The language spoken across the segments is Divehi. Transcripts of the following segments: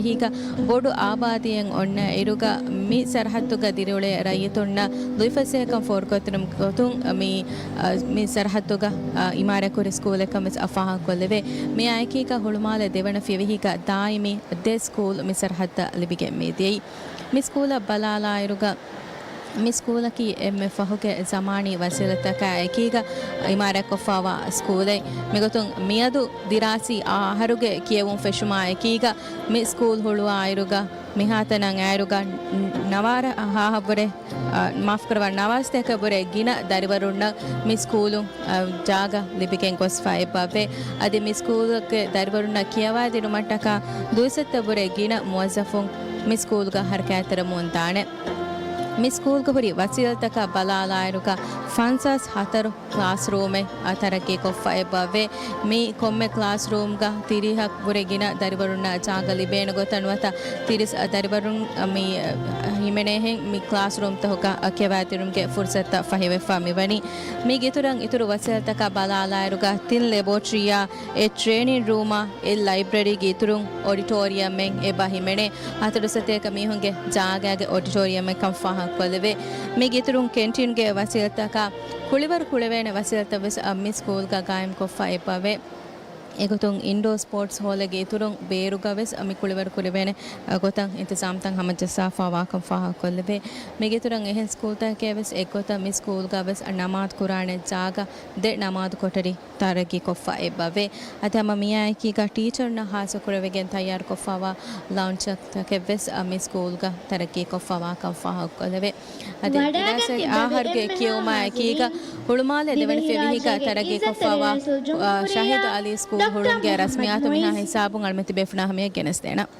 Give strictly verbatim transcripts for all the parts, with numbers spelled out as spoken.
އެހީގަ ބޮޑު އާބާދީއެއް އޮންނަ އިރުގަ މި ސަރަހައްދުގަ ދިރިއުޅޭ ރައްޔިތުންނަށް ލުއިފަސޭހަކަން ފޯރުކޮށްދިނުމުގެ ގޮތުން މި، މި ސަރަހައްދުގަ އިމާރާތްކުރި ސްކޫލެއްކަން ވެސް ފާހަގަކޮށްލެވޭ. މިއާއެކީގަ ހުޅުމާލެ ދެވަނަ ފިޔަވަހީގަ ދާއިމީ ދެ ސްކޫލް މި ސަރަހައްދަށް ލިބިގެން މިދިޔައީ. މި ސްކޫލަށް ބަލާލާއިރުގަ މި ސްކޫލަކީ އެންމެ ފަހުގެ ޒަމާނީ ވަސީލަތްތަކާ އެކީގަ އިމާރާތްކޮށްފާވާ ސްކޫލެއް. މިގޮތުން މިއަދު ދިރާސީ އަހަރުގެ ކިޔެވުން ފެށުމާ އެކީގަ މި ސްކޫލް ހުޅުވާއިރުގަ މިހާތަނަށް އައިރުގަ ނަވާރަ ހާހަށްވުރެ، އަ، މާފުކުރަވާ، ނަވާސްތަކަށްވުރެ ގިނަ ދަރިވަރުންނަށް މި ސްކޫލުން، އަ، ޖާގަ ލިބިގެން ގޮސްފަ އެބަވޭ. އަދި މި ސްކޫލުގެ ދަރިވަރުންނަށް ކިޔަވާދިނުމަށްޓަކާ ދުއިސައްތަ ވުރެ ގިނަ މުވައްޒަފުން މި ސްކޫލްގަ ހަރަކާތްތެރިވަމުންދާނެ. މި ސްކޫލްގަ ހުރި ވަސީލަތްތަކަށް ބަލާލާއިރުގަ ފަންސާސް ހަތަރު ކްލާސްރޫމެއް، އަ، ތަރައްގީކޮށްފަ އެބަވޭ. މި ކޮންމެ ކްލާސްރޫމްގަ ތިރީހަށް ވުރެ ގިނަ ދަރިވަރުންނަށް ޖާގަ ލިބޭނެ ގޮތަށް ނުވަތަ ތިރީސް ދަރިވަރުން، މި، ހިމެނޭހެން މި ކްލާސްރޫމްތަކުގަ ކިޔަވާދިނުމުގެ ފުރުސަތުތައް ފަހިވެފަ މިވަނީ. މީގެ އިތުރަށް އިތުރު ވަސީލަތްތަކަށް ބަލާލާއިރުގަ ތިން ލެބޯޓްރީއާ، އެއް ޓްރޭނިން ރޫމާ، އެއް ލައިބްރަރީގެ އިތުރުން އޮޑިޓޯރިއަމެއް އެބަ ހިމެނޭ. ހަތަރު ސަތޭކަ މީހުންގެ ޖާގައިގެ އޮޑިޓޯރިއަމެއްކަން ފާހަގަކޮށްލެވޭ. މީގެ އިތުރުން ކެންޓީންގެ ވަސީލަތަކާ ކުޅިވަރު ކުޅެވޭނެ ވަސީލަތައް ވެސް މި ސްކޫލްގަ ގާއިމްކޮށްފަ އެބަވޭ. އެގޮތުން އިންޑޯ ސްޕޯޓްސް ހޯލެއްގެ އިތުރުން ބޭރުގަ ވެސް މި ކުޅިވަރު ކުރެވޭނެ ގޮތަށް އިންތިޒާމްތައް ހަމަޖައްސާފަ ވާކަން ފާހަގަކޮށްލެވޭ. މީގެ އިތުރަށް އެހެން ސްކޫލްތަކެއް ވެސް އެއްގޮތަށް މި ސްކޫލްގަ ވެސް ނަމާދު ކުރާނެ ޖާގަ ދެ ނަމާދު ކޮޓަރި ތަރައްގީކޮށްފަ އެބަވޭ. އަދި ހަމަ މިއާއެކީގަ ޓީޗަރުންނަށް ހާއްސަ ކުރެވިގެން ތައްޔާރުކޮށްފަވާ ލައުންޖްތަކެއް ވެސް މި ސްކޫލްގަ ތަރައްގީކޮށްފަ ވާކަން ފާހަގަކޮށްލެވޭ. އަދި ދިރާސާ އަހަރުގެ ކިޔެވުމާ އެކީގަ ހުޅުމާލެ ދެވަނަ ފިޔަވަހީގަ ތަރައްގީކޮށްފަވާ ޝަހީދު އަލީ ސްކޫލް ހުޅުމުގެ ރަސްމިއްޔާތު މިހާ ހިސާބުން އަޅުމެތިބޭފުޅުންނާ ހަމަޔަށް ގެނެސްދޭނަން.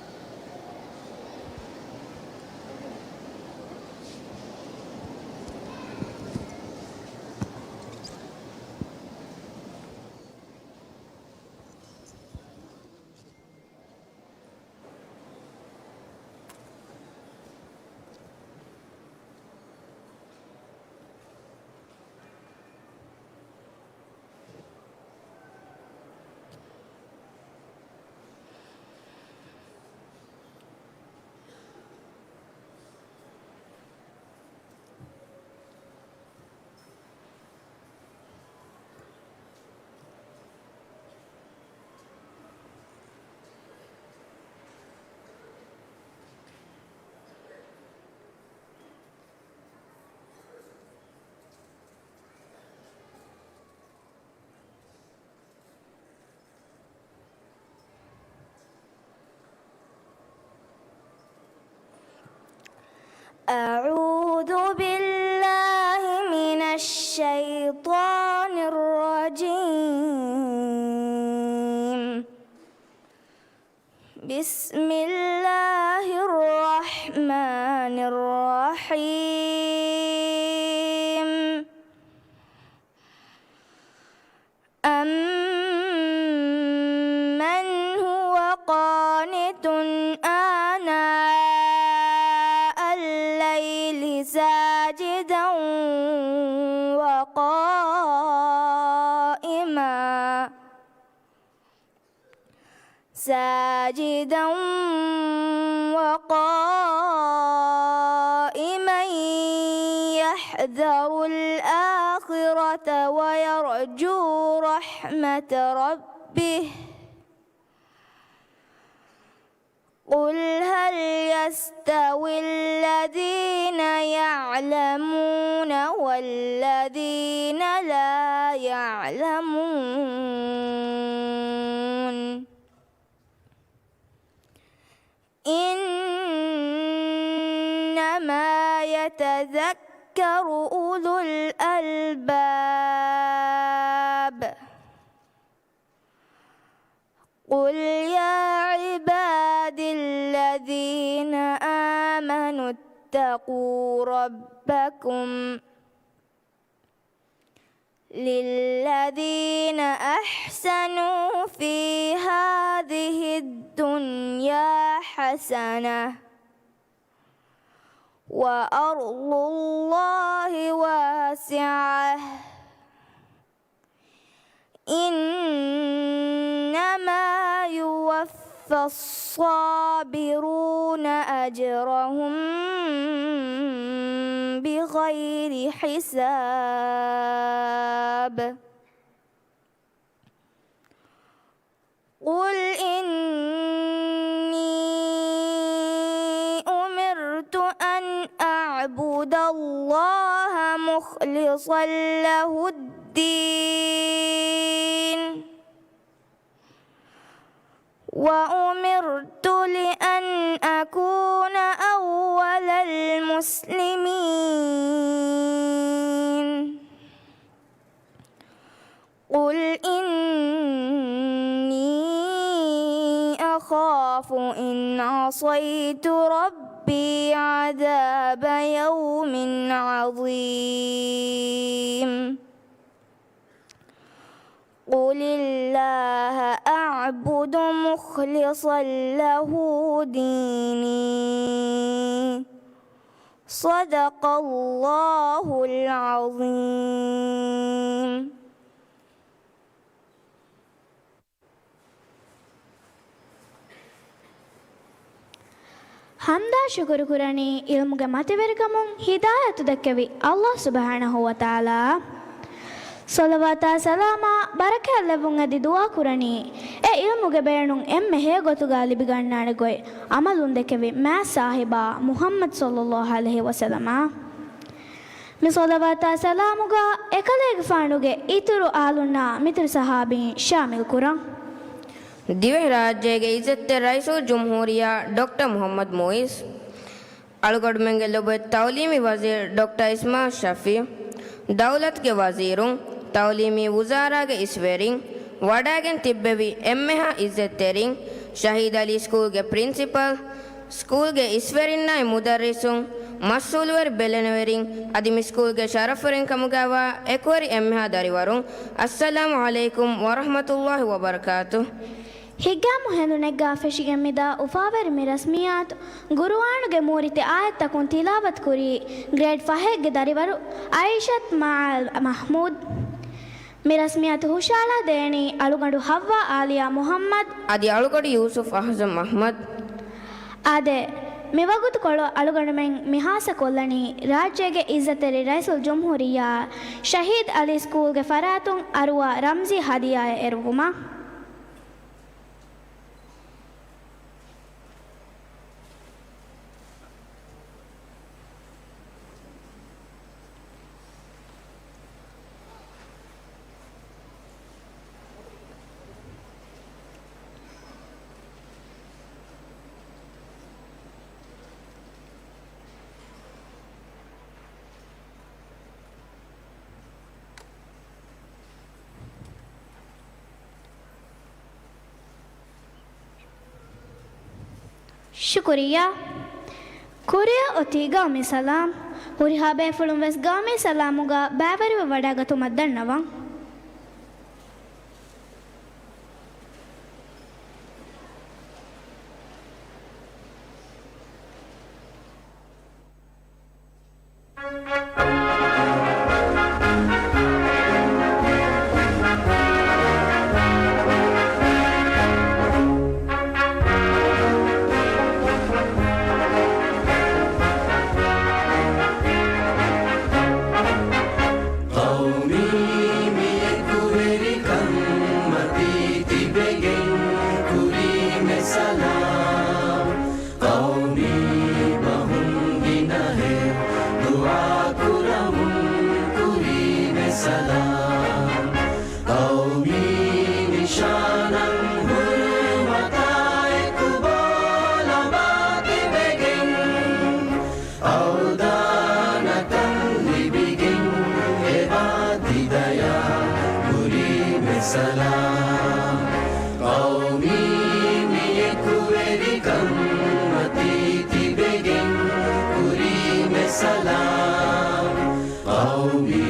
أعوذ بالله من الشيطان الرجيم. بسم الله الرحمن الرحيم. أمن هو قانت آناء الليل ساجدا وقائما ساجدا وقائما يحذر الآخرة ويرجو رحمة ربه. قل هل يستوي الذين يعلمون والذين لا يعلمون. إنما يتذكر أولو الألباب. قل يا عبادي الذين آمنوا اتقوا ربكم للذين أحسنوا في هذه الدنيا حسنة وأرض الله واسعة إنما يوفى فالصابرون أجرهم بغير حساب. قل إني أمرت أن أعبد الله مخلصا له الدين، وأمرت لأن أكون أول المسلمين. قل إني أخاف إن عصيت ربي عذاب يوم عظيم. قل الله أعبد مخلصا له ديني. صدق الله العظيم. ޙަމްދާ ޝުކުރު ކުރަނީ ޢިލްމުގެ މަތިވެރިކަމުން ހިދާޔަތު ދެއްކެވި ﷲ ސުބްޙާނަހޫ ވަތަޢާލާއަށް ޞަލަވާތާ ސަލާމާ ބަރަކާތް ލެއްވުން އެދި ދުޢާ ކުރަނީ، އެ ޢިލްމުގެ ބޭނުން އެންމެ ހެޔޮ ގޮތުގަ ލިބިގަންނާނެ ގޮތް ޢަމަލުން ދެކެވި މާތް ސާހިބާ މުޙައްމަދު ޞައްލައްލާހު ޢަލައިހި ވަސައްލަމާ. މި ޞަލަވާތާ ސަލާމުގަ އެކަލޭގެފާނުގެ އިތުރު އާލުންނާ މިތުރު ޞަޙާބީން ޝާމިލް ކުރަން. ދިވެހިރާއްޖޭގެ އިއްޒަތްތެރި ރައީސުލްޖުމްހޫރިއްޔާ ޑޮކްޓަރ މުޙައްމަދު މުޢިއްޒު، އަޅުގަނޑުމެންގެ ލޮބުވެތި ތަޢުލީމީ ވަޒީރު ޑޮކްޓަރ އިސްމާޢީލް ޝަފީޢު، ދައުލަތުގެ ވަޒީރުން، ތަޢުލީމީ ވުޒާރާގެ އިސްވެރިން، ވަޑައިގެން ތިއްބެވި އެންމެހާ އިއްޒަތްތެރިން، ޝަހީދު ޢަލީ ސްކޫލްގެ ޕްރިންސިޕަލް، ސްކޫލްގެ އިސްވެރިންނާއި މުދައްރިސުން، މަސްއޫލުވެރި ބެލެނިވެރިން، އަދި މި ސްކޫލްގެ ޝަރަފުވެރިންކަމުގައިވާ އެކުވެރި އެންމެހާ ދަރިވަރުން، އައްސަލާމު ޢަލައިކުމް ވަރަޙްމަތުﷲި ވަބަރަކާތުހު. ހިތްގައިމު ހެނދުނެއްގާ ފެށިގެން މިދާ އުފާވެރި މި ރަސްމިއްޔާތު ގުރުއާނުގެ މޫރިތި އާޔަތްތަކުން ތިލާވަތު ކުރީ ގްރޭޑް ފަހެއްގެ ދަރިވަރު އައިޝަތު މާލް މަޙްމޫދު. މި ރަސްމިއްޔާތު ހުށައަޅާ ދޭނީ އަޅުގަނޑު ޙައްވާ އާލިޔާ މުޙައްމަދު އަދި އަޅުގަނޑު ޔޫސުފް އަޙްސަން އަޙްމަދު. އާދެ، މިވަގުތުކޮޅު އަޅުގަނޑުމެން މި ހާއްސަ ކޮށްލަނީ ރާއްޖޭގެ އިއްޒަތްތެރި ރައީސުލްޖުމްހޫރިއްޔާ ޝަހީދު ޢަލީ ސްކޫލްގެ ފަރާތުން އަރުވާ ރަމްޒީ ހަދިޔާއެއް އެރުވުމަށް. ޝުކުރިއްޔާ. ކުރިއަށް އޮތީ ގައުމީ ސަލާމް. ހުރިހާ ބޭފުޅުން ވެސް ގައުމީ ސަލާމުގަ ބައިވެރިވެ ވަޑައިގަތުމަށް ދަންނަވަން. ޤައުމީ މި އެކުވެރިކަން މަތީ ތިބެގެން ކުރީމެ ސަލާމް. ޤައުމީ ބަހުން ގިނަހެއް ދުޢާ ކުރަމުން ކުރީމެ ސަލާމް. ޤައުމީ ނިޝާނަށް ހުރުމަތާއެކު ބޯލަބާ ތިބެގެން، އަވްދާނަކަން ލިބިގެން އެބާ ތިދަޔާ ކުރީމެ ސަލާމް. ޤައުމީ މި އެކުވެރިކަން މަތީ ތިބެގެން ކުރީމެ ސަލާމް. ޤައުމީ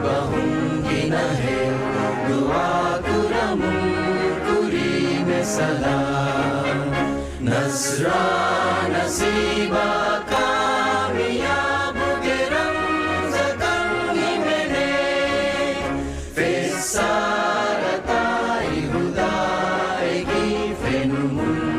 ބަހުން ގިނަހެއް ދުޢާ ކުރަމުން ކުރީމެ ސަލާމް. ނަޞްރާ ނަސީބާ ކާމިޔާބުގެ ރަމްޒަކަށް ހިމެނޭ. ފެއްސާރަތާއި ހުދާއެކީ ފެނުމުން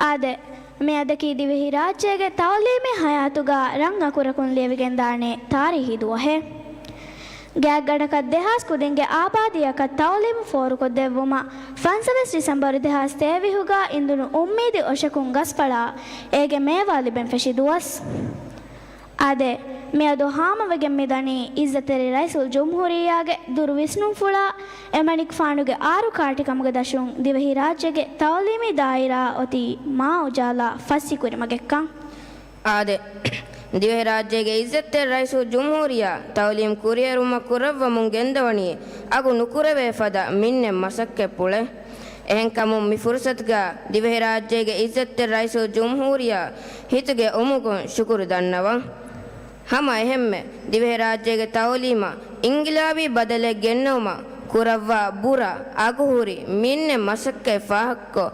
އާދެ، މިއަދަކީ ދިވެހިރާއްޖޭގެ ތައުލީމީ ހަޔާތުގަ ރަން އަކުރަކުން ލިޔެވިގެންދާނެ ތާރީހީ ދުވަހެއް. ގާތްގަނޑަކަށް ދެހާސް ކުދިންގެ އާބާދީއަކަށް ތައުލީމު ފޯރުކޮށްދެއްވުމަށް ފަންސަވީސް ޑިސެމްބަރު ދެހާސް ތޭވީހުގަ އިންދުނު އުއްމީދީ އޮށަކުން ގަސްފަޅާ އޭގެ މޭވާ ލިބެން ފެށި ދުވަސް. އާދެ، މިއަދު ހާމަވެގެން މިދަނީ އިއްޒަތްތެރި ރައީސުލްޖުމްހޫރިއްޔާގެ ދުރު ވިސްނުންފުޅާ، އެމަނިކުފާނުގެ އާރު ކާޓިކަމުގެ ދަށުން ދިވެހިރާއްޖޭގެ ތައުލީމީ ދާއިރާ އޮތީ މާ އުޖާލާ ފައްސިކުރި މަގެއްކަން. އާދެ، ދިވެހިރާއްޖޭގެ އިއްޒަތްތެރި ރައީސުލްޖުމްހޫރިއްޔާ ތައުލީމް ކުރިއެރުމަށް ކުރައްވަމުން ގެންދަވަނީ އަގު ނުކުރެވޭ ފަދަ މިންނެއް މަސައްކަތްޕުޅެއް. އެހެންކަމުން މި ފުރުސަތުގަ ދިވެހިރާއްޖޭގެ އިއްޒަތްތެރި ރައީސުލްޖުމްހޫރިއްޔާ ހިތުގެ އުމުގުން ޝުކުރު ދަންނަވަން. ހަމަ އެހެންމެ، ދިވެހިރާއްޖޭގެ ތައުލީމަށް އިންގިލާބީ ބަދަލެއް ގެންނެވުމަށް ކުރައްވާ ބުރަ އަގުހުރި މިންނެއް މަސައްކަތް ފާހަގަކޮށް،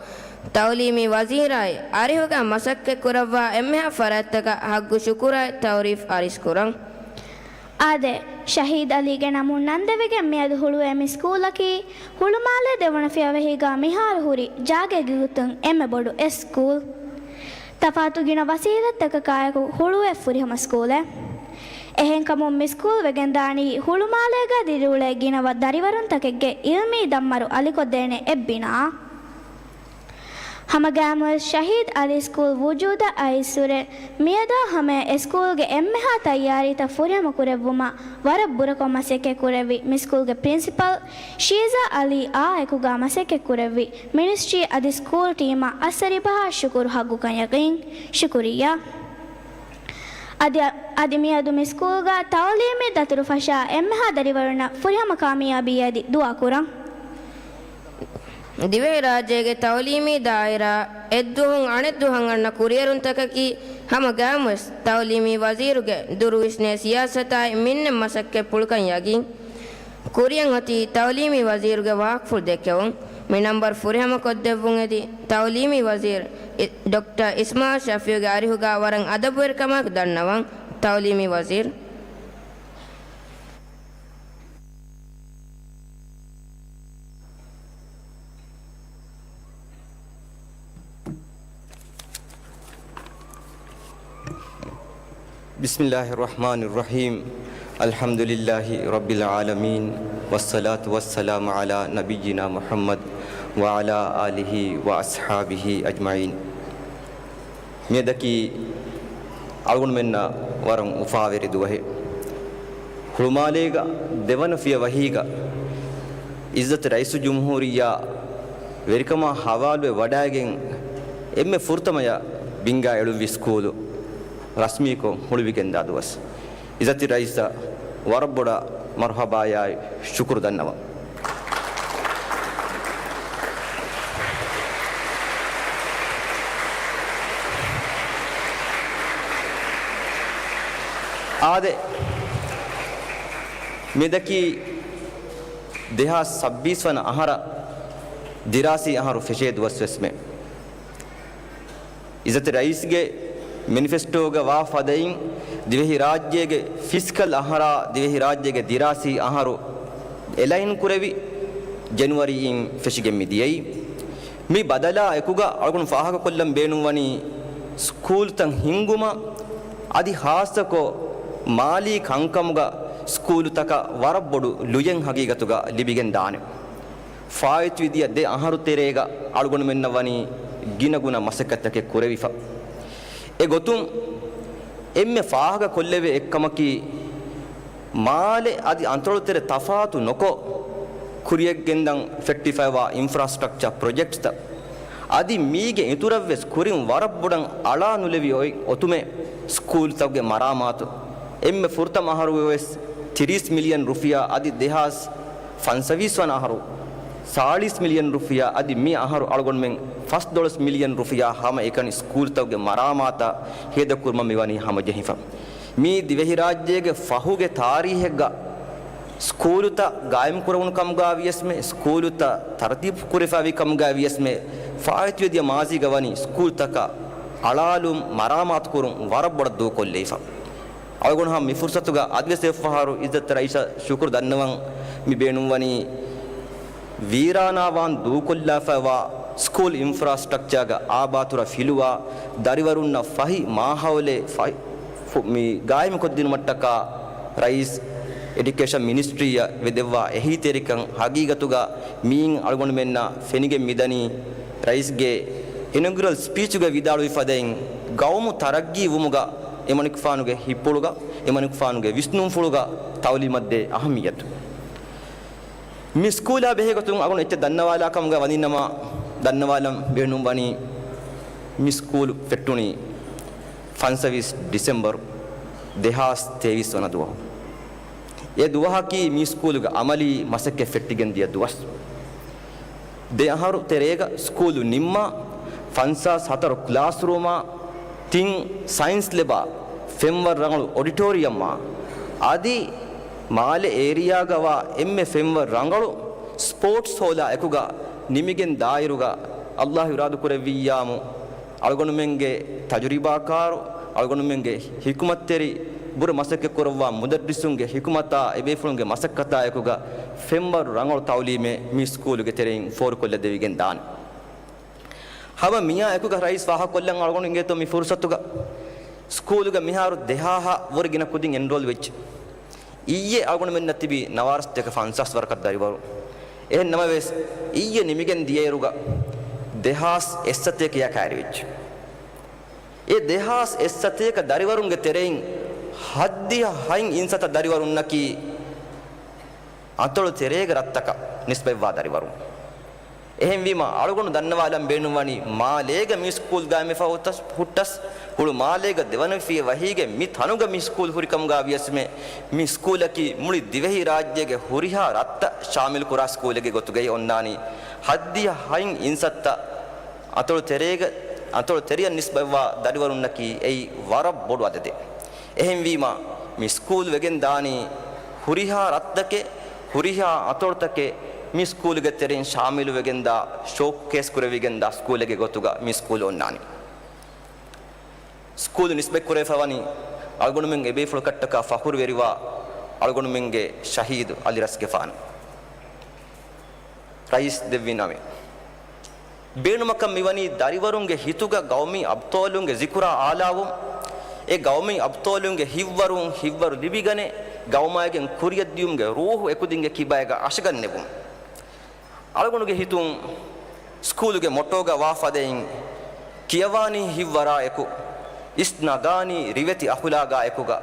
ތައުލީމީ ވަޒީރާއި އަރިހުގަ މަސައްކަތް ކުރައްވާ އެންމެހާ ފަރާތްތަކަށް ހައްގު ޝުކުރާއި ތައުރީފް އަރިސްކުރަން. އާދެ، ޝަހީދު އަލީގެ ނަމުން ނަންދެވިގެން މިއަދު ހުޅުވޭ މި ސްކޫލަކީ ހުޅުމާލޭ ދެވަނަ ފިޔަވަހީގަ މިހާރު ހުރި ޖާގައިގެ ގޮތުން އެންމެ ބޮޑު އެއް ސްކޫލް. ތަފާތު ގިނަ ވަސީލަތްތަކަކާއެކު ހުޅުވޭ ފުރިހަމަ ސްކޫލެއް. އެހެންކަމުން މި ސްކޫލް ވެގެންދާނީ ހުޅުމާލޭގަ ދިރިއުޅޭ ގިނަ ވަ-، ދަރިވަރުންތަކެއްގެ އިލްމީ ދަންމަރު އަލިކޮށްދޭނެ އެއް ބިނާއަށް. ހަމަގައިމުވެސް ޝަހީދު އަލީ ސްކޫލް ވުޖޫދަށް އައިސްފަހުރެ، މިއަދާ ހަމަޔަށް އެ ސްކޫލްގެ އެންމެހާ ތައްޔާރީތައް ފުރިހަމަ ކުރެއްވުމަށް ވަރަށް ބުރަކޮށް މަސައްކަތް ކުރެއްވި މި ސްކޫލްގެ ޕްރިންސިޕަލް ޝީޒާ އަލީ އާ އެކުގަ މަސައްކަތް ކުރެއްވި މިނިސްޓްރީ އަދި ސްކޫލް ޓީމަށް އައްސަރީ ބަހާ ޝުކުރު ހައްގުކަން ޔަގީން. ޝުކުރިއްޔާ. އަދި، އަދި މިއަދު މި ސްކޫލްގަ ތައުލީމީ ދަތުރު ފަށާ އެންމެހާ ދަރިވަރުންނަށް ފުރިހަމަ ކާމިޔާބީ އަދި ދުޢާ ކުރަން. ދިވެހިރާއްޖޭގެ ތައުލީމީ ދާއިރާ އެއްދުވަހުން އަނެއްދުވަހަށް އަންނަ ކުރިއެރުންތަކަކީ ހަމަ ގައިމުވެސް ތައުލީމީ ވަޒީރުގެ ދުރުވިސްނޭ ސިޔާސަތާއި މިންނެ މަސައްކަތްޕުޅުކަން ޔަގީން. ކުރިއަށް އޮތީ ތައުލީމީ ވަޒީރުގެ ވާހަކަފުޅު ދެއްކެވުން. މި ނަންބަރު ފުރިހަމަކޮށްދެއްވުން އެދި ތައުލީމީ ވަޒީރު އި-، ޑޮކްޓަރ އިސްމާއިލް ޝަފީޢުގެ އަރިހުގަ ވަރަށް އަދަބުވެރިކަމާއެކު ދަންނަވަން. ތައުލީމީ ވަޒީރު. بسم الله الرحمن الرحيم. الحمد لله رب العالمين. والصلاة والسلام على نبينا محمد وعلى آله وأصحابه أجمعين. މިއަދަކީ އަޅުގަނޑުމެންނަށް ވަރަށް އުފާވެރި ދުވަހެއް. ހުޅުމާލޭގަ ދެވަނަ ފިޔަވަހީގަ އިއްޒަތު ރައީސުލްޖުމްހޫރިއްޔާ ވެރިކަމާ ހަވާލުވެ ވަޑައިގެން އެންމެ ފުރަތަމަޔަށް ބިންގާ އެޅުއްވި ސްކޫލު ރަސްމީކޮށް ހުޅުވިގެންދާ ދުވަސް. އިއްޒަތު ރައީސަށް ވަރަށް ބޮޑަށް މަރުޙަބާޔާއި ޝުކުރު ދަންނަވަން. އާދެ، މިއަދަކީ ދެހާސް ސައްބީސް ވަނަ އަހަރަށް ދިރާސީ އަހަރު ފެށޭ ދުވަސްވެސްމެ. އިއްޒަތު ރައީސްގެ މެނިފެސްޓޯގަ ވާ ފަދައިން، ދިވެހިރާއްޖޭގެ ފިސްކަލް އަހަރާ ދިވެހިރާއްޖޭގެ ދިރާސީ އަހަރު އެލައިން ކުރެވި، ޖެނުއަރީއިން ފެށިގެން މި ދިޔައީ. މި ބަދަލާ އެކުގަ އަޅުގަނޑު ފާހަގަކޮށްލަން ބޭނުންވަނީ، ސްކޫލްތައް ހިންގުމަށް އަދި ހާއްސަކޮށް މާލީ ކަންކަމުގަ ސްކޫލުތަކަށް ވަރަށް ބޮޑު ލުޔެއް ހަގީގަތުގަ ލިބިގެން ދާނެ. ފާއިތުވި ދިޔަ ދެ އަހަރު ތެރޭގަ އަޅުގަނޑުމެންނަށް ވަނީ ގިނަގުނަ މަސައްކަތްތަކެއް ކުރެވިފަ. އެގޮތުން އެންމެ ފާހަގަ ކޮށްލެވޭ އެއްކަމަކީ، މާލެ އަދި އަންތޮޅުތެރެ ތަފާތު ނޮކޮށް، ކުރިއަށްގެންދަން ފެއްޓިފައިވާ އިންފްރާސްޓްރަކްޗާ ޕްރޮޖެކްޓްތައް އަދި މީގެ އިތުރަށްވެސް ކުރިން ވަރަށް ބޮޑަށް އަޅާ ނުލެވި އޮތް އޮތުމެއް ސްކޫލްތަކުގެ މަރާމާތު. އެންމެ ފުރަތަމަ އަހަރު ވެސް ތިރީސް މިލިއަން ރުފިޔާ އަދި ދެހާސް ފަންސަވީސް ވަނަ އަހަރު ސާޅީސް މިލިއަން ރުފިޔާ އަދި މި އަހަރު އަޅުގަނޑުމެން ފަސްދޮޅަސް މިލިއަން ރުފިޔާ ހަމައެކަނި ސްކޫލްތަކުގެ މަރާމާތަށް ހޭދަކުރުމަށް މިވަނީ ހަމަޖެހިފަ. މީ ދިވެހިރާއްޖޭގެ ފަހުގެ ތާރީހެއްގަ ސްކޫލުތައް ގާއިމްކުރެވުނު ކަމުގަ ވިޔަސްމެ، ސްކޫލުތައް ތަރުތީބު ކުރެފައިވި ކަމުގަ ވިޔަސްމެ، ފާއިތުވެދިޔަ މާޒީގަ ވަނީ ސްކޫލްތަކަށް އަޅާލުން މަރާމާތުކުރުން ވަރަށް ބޮޑަށް ދޫކޮށްލެވިފަ. އަޅުގަނޑު ހަމަ މި ފުރުސަތުގަ އަދިވެސް އެއްފަހަރު އިއްޒަތްތެރި ރައީސަށް ޝުކުރު ދަންނަވަން މި ބޭނުންވަނީ، ވީރާނާވާން ދޫކޮށްލާފައިވާ ސްކޫލް އިންފްރާސްޓްރަކްޗާގަ އާބާތުރަ ފިލުވާ ދަރިވަރުންނަށް ފަހި މާހައުލެއް ފަހި ފު-، މި ގާއިމުކޮށްދިނުމަށްޓަކާ ރައީސް އެޑިއުކޭޝަން މިނިސްޓްރީއަށް ވެދެއްވާ އެހީތެރިކަން. ހަގީގަތުގަ މިއިން އަޅުގަނޑުމެންނަށް ފެނިގެން މިދަނީ ރައީސްގެ އިނޮގުރަލް ސްޕީޗުގަ ވިދާޅުވި ފަދައިން، ގައުމު ތަރައްގީ ވުމުގަ އެމަނިކުފާނުގެ ހިތްޕުޅުގަ، އެމަނިކުފާނުގެ ވިސްނުންފުޅުގަ ތައުލީމަށްދޭ އަހައްމިއްޔަތު. މި ސްކޫލާ ބެހޭގޮތުން އަޅުގަނޑު އެއްޗެއް ދަންނަވާލާ ކަމުގަ ވަނީނަމަ، ދަންނަވާލަން ބޭނުން ވަނީ، މި ސްކޫލު ފެއްޓުނީ ފަންސަވީސް ޑިސެމްބަރު ދެހާސް ތޭވީސް ވަނަ ދުވަހު. އެ ދުވަހަކީ މި ސްކޫލުގެ އަމަލީ މަސައްކަތް ފެއްޓިގެން ދިޔަ ދުވަސް. ދެ އަހަރު ތެރޭގަ ސްކޫލު ނިންމާ، ފަންސާސް ހަތަރު ކްލާސްރޫމާ، ތިން ސައިންސް ލެބާ، ފެންވަރު ރަނގަޅު އޮޑިޓޯރިއަމާ، އަދި މާލެ އޭރިއާގަ ވާ އެންމެ ފެންވަރު ރަނގަޅު ސްޕޯޓްސް ހޯލާ އެކުގަ ނިމިގެން ދާއިރުގަ، އައްލާހު އިރާދަކުރެއްވިއްޔާމު، އަޅުގަނޑުމެންގެ ތަޖުރިބާކާރު، އަޅުގަނޑުމެންގެ ހިކުމަތްތެރި، ބުރަ މަސައްކަތްކުރައްވާ މުދައްރިސުންގެ ހިކުމަތާ، އެބޭފުޅުންގެ މަސައްކަތާ އެކުގަ ފެންވަރު ރަނގަޅު ތައުލީމެއް މި ސްކޫލުގެ ތެރެއިން ފޯރުކޮށްލަދެވިގެން ދާނެ. ހަމަ މިއާ އެކުގަ ރައީސް ފާހަގަކޮށްލަން އަޅުގަނޑު އިނގޭތޯ މި ފުރުސަތުގަ، ސްކޫލުގަ މިހާރު ދެހާހަށް ވުރެ ގިނަ ކުދިން އެންރޯލް ވެއްޖެ. އިއްޔެ އަޅުގަނޑުމެންނަށް ތިބީ ނަވާރަސްތޭކަ ފަންސާސް ވަރަކަށް ދަރިވަރު. އެހެން ނަމަވެސް، އިއްޔެ ނިމިގެން ދިޔައިރުގަ ދެހާސް އެއްސަތޭކަޔާ ކައިރިވެއްޖެ. އެ ދެހާސް އެއްސަތޭކަ ދަރިވަރުންގެ ތެރެއިން ހައްދިހަ ހަތް އިންސައްތަ ދަރިވަރުންނަކީ އަތޮޅު ތެރޭގެ ރަށްތަކަށް ނިސްބަތްވާ ދަރިވަރުން. އެހެންވީމަ، އަޅުގަނޑު ދަންނަވާލަން ބޭނުންވަނީ، މާލޭގަ މި ސްކޫލް ގާއިމްވެފަ ހުއްޓަސް، ހުއްޓަސް، ހުޅު މާލޭގަ ދެވަނަ ފިޔަވަހީގެ މި ތަނުގަ މި ސްކޫލް ހުރިކަމުގަ ވިޔަސްމެ، މި ސްކޫލަކީ މުޅި ދިވެހި ރާއްޖޭގެ ހުރިހާ ރަށްތައް ޝާމިލް ކުރާ ސްކޫލެއްގެ ގޮތުގައި އޮންނާނީ. ހައްދިހަ ހަތް އިންސައްތަ އަތޮޅު ތެރޭގަ، އަތޮޅު ތެރެއަށް ނިސްބަތްވާ ދަރިވަރުންނަކީ އެއީ ވަރަށް ބޮޑު އަދަދެއް. އެހެންވީމަ، މި ސްކޫލް ވެގެން ދާނީ ހުރިހާ ރަށްތަކެއް، ހުރިހާ އަތޮޅުތަކެއް މި ސްކޫލުގެ ތެރެއިން ޝާމިލުވެގެންދާ، ޝޯކޭސް ކުރެވިގެންދާ ސްކޫލެއްގެ ގޮތުގަ މި ސްކޫލް އޮންނާނީ. ސްކޫލު ނިސްބަތްކުރެވިފަވަނީ އަޅުގަނޑުމެން އެބޭފުޅަކަށްޓަކާ ފަޚުރުވެރިވާ އަޅުގަނޑުމެންގެ ޝަހީދު އަލިރަސްގެފާނު. ރައީސް ދެއްވި ނަމެއް. ބޭނުމަކަށް މިވަނީ ދަރިވަރުންގެ ހިތުގަ ގައުމީ އަބްޠާލުންގެ ޒިކުރާ އާލާވުން، އެ ގައުމީ އަބްޠާލުންގެ ހިތްވަރުން ހިތްވަރު ލިބިގަނެ، ގައުމާއިގެން ކުރިޔަށްދިޔުމުގެ ރޫހު އެކުދިންގެ ކިބައިގަ އަށަގަންނެވުން. އަޅުގަނޑުގެ ހިތުން ސްކޫލުގެ މޮޓޯގަ ވާ ފަދައިން، ކިޔަވާނީ ހިތްވަރާ އެކު، އިސް ނަގާނީ ރިވެތި އަޚުލާގާ އެކުގަ،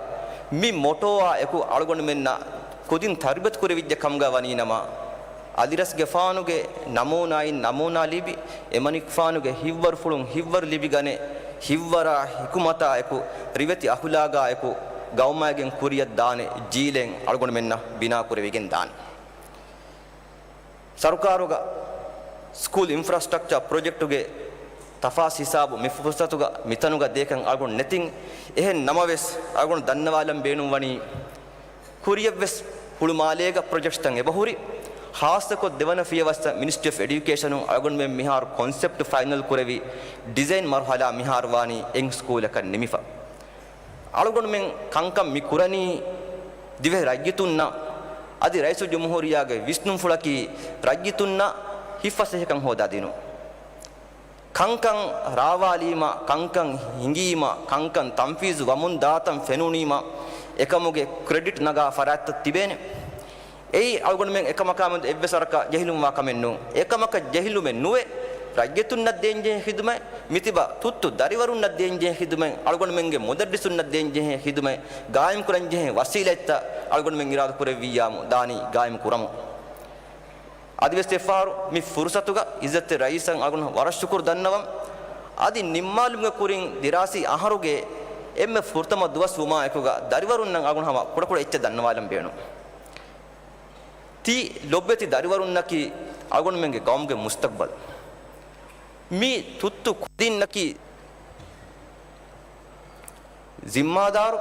މި މޮޓޯއާ އެކު އަޅުގަނޑުމެންނަށް ކުދިން ތަރުބިޔަތު ކުރެވިއްޖެ ކަމުގަ ވަނީނަމަ، އަލިރަސްގެފާނުގެ ނަމޫނާއިން ނަމޫނާ ލިބި، އެމަނިކުފާނުގެ ހިތްވަރުފުޅުން ހިތްވަރު ލިބިގަނެ، ހިތްވަރާ ހިކުމަތާ އެކު، ރިވެތި އަޚުލާގާ އެކު، ގައުމާއިގެން ކުރިޔަށް ދާނެ ޖީލެއް އަޅުގަނޑުމެންނަށް ބިނާ ކުރެވިގެން ދާނެ. ސަރުކާރުގަ ސްކޫލް އިންފްރާސްޓްރަކްޗާ ޕްރޮޖެކްޓުގެ ތަފާސް ހިސާބު މި ފުރުސަތުގަ މިތަނުގަ ދޭކަން އަޅުގަނޑު ނެތިން. އެހެން ނަމަވެސް، އަޅުގަނޑު ދަންނަވާލަން ބޭނުންވަނީ، ކުރިޔަށްވެސް ހުޅުމާލޭގަ ޕްރޮޖެކްޓްތައް އެބަހުރި، ޚާއްޞަކޮށް ދެވަނަ ފިޔަވައްސަށް މިނިސްޓްރީ އޮފް އެޑިއުކޭޝަނުން އަޅުގަނޑުމެން މިހާރު ކޮންސެޕްޓް ފައިނަލް ކުރެވި، ޑިޒައިން މަރުހަލާ މިހާރު ވާނީ އެއް ސްކޫލަކަށް ނިމިފަ. އަޅުގަނޑުމެން ކަންކަން މި ކުރަނީ ދިވެހި ރައްޔިތުންނަށް، އަދި ރައީސުލްޖުމްހޫރިއްޔާގެ ވިސްނުންފުޅަކީ ރައްޔިތުންނަށް ހިތްފަސޭހަކަން ހޯދާދިނުން. ކަންކަން ރާވާލީމަ، ކަންކަން ހިނގީމަ، ކަންކަން ތަންފީޒު ވަމުން ދާތަން ފެނުނީމަ، އެކަމުގެ ކްރެޑިޓް ނަގާ ފަރާތްތައް ތިބޭނެ. އެއީ އަޅުގަނޑުމެން އެކަމަކާމެދު އެއްވެސް ވަރަކަށް ޖެހިލުންވާ ކަމެއް ނޫން. އެކަމަކަށް ޖެހިލުމެއް ނުވެ، ރައްޔިތުންނަށް ދޭންޖެހޭ ޚިދުމަތް، މިތިބަ ތުއްތު ދަރިވަރުންނަށް ދޭންޖެހޭ ޚިދުމަތް، އަޅުގަނޑުމެންގެ މުދައްރިސުންނަށް ދޭންޖެހޭ ޚިދުމަތް، ގާއިމްކުރަންޖެހޭ ވަސީލަތްތައް އަޅުގަނޑުމެން އިރާދަކުރެއްވިއްޔާމު ދާނީ ގާއިމް ކުރަމުން. އަދިވެސް އެއްފަހަރު މި ފުރުސަތުގަ އިއްޒަތްތެރި ރައީސަށް އަޅުގަނޑު ވަރަށް ޝުކުރު ދަންނަވަން. އަދި ނިންމާލުމުގެ ކުރިން ދިރާސީ އަހަރުގެ އެންމެ ފުރަތަމަ ދުވަސް ވުމާ އެކުގަ ދަރިވަރުންނަށް އަޅުގަނޑު ހަމަ ކުޑަކުޑަ އެއްޗެއް ދަންނަވާލަން ބޭނުން. ތި ލޮބުވެތި ދަރިވަރުންނަކީ އަޅުގަނޑުމެންގެ ގައުމުގެ މުސްތަގްބަލް. މި ތުއްތު ކުދިންނަކީ ޒިންމާދާރު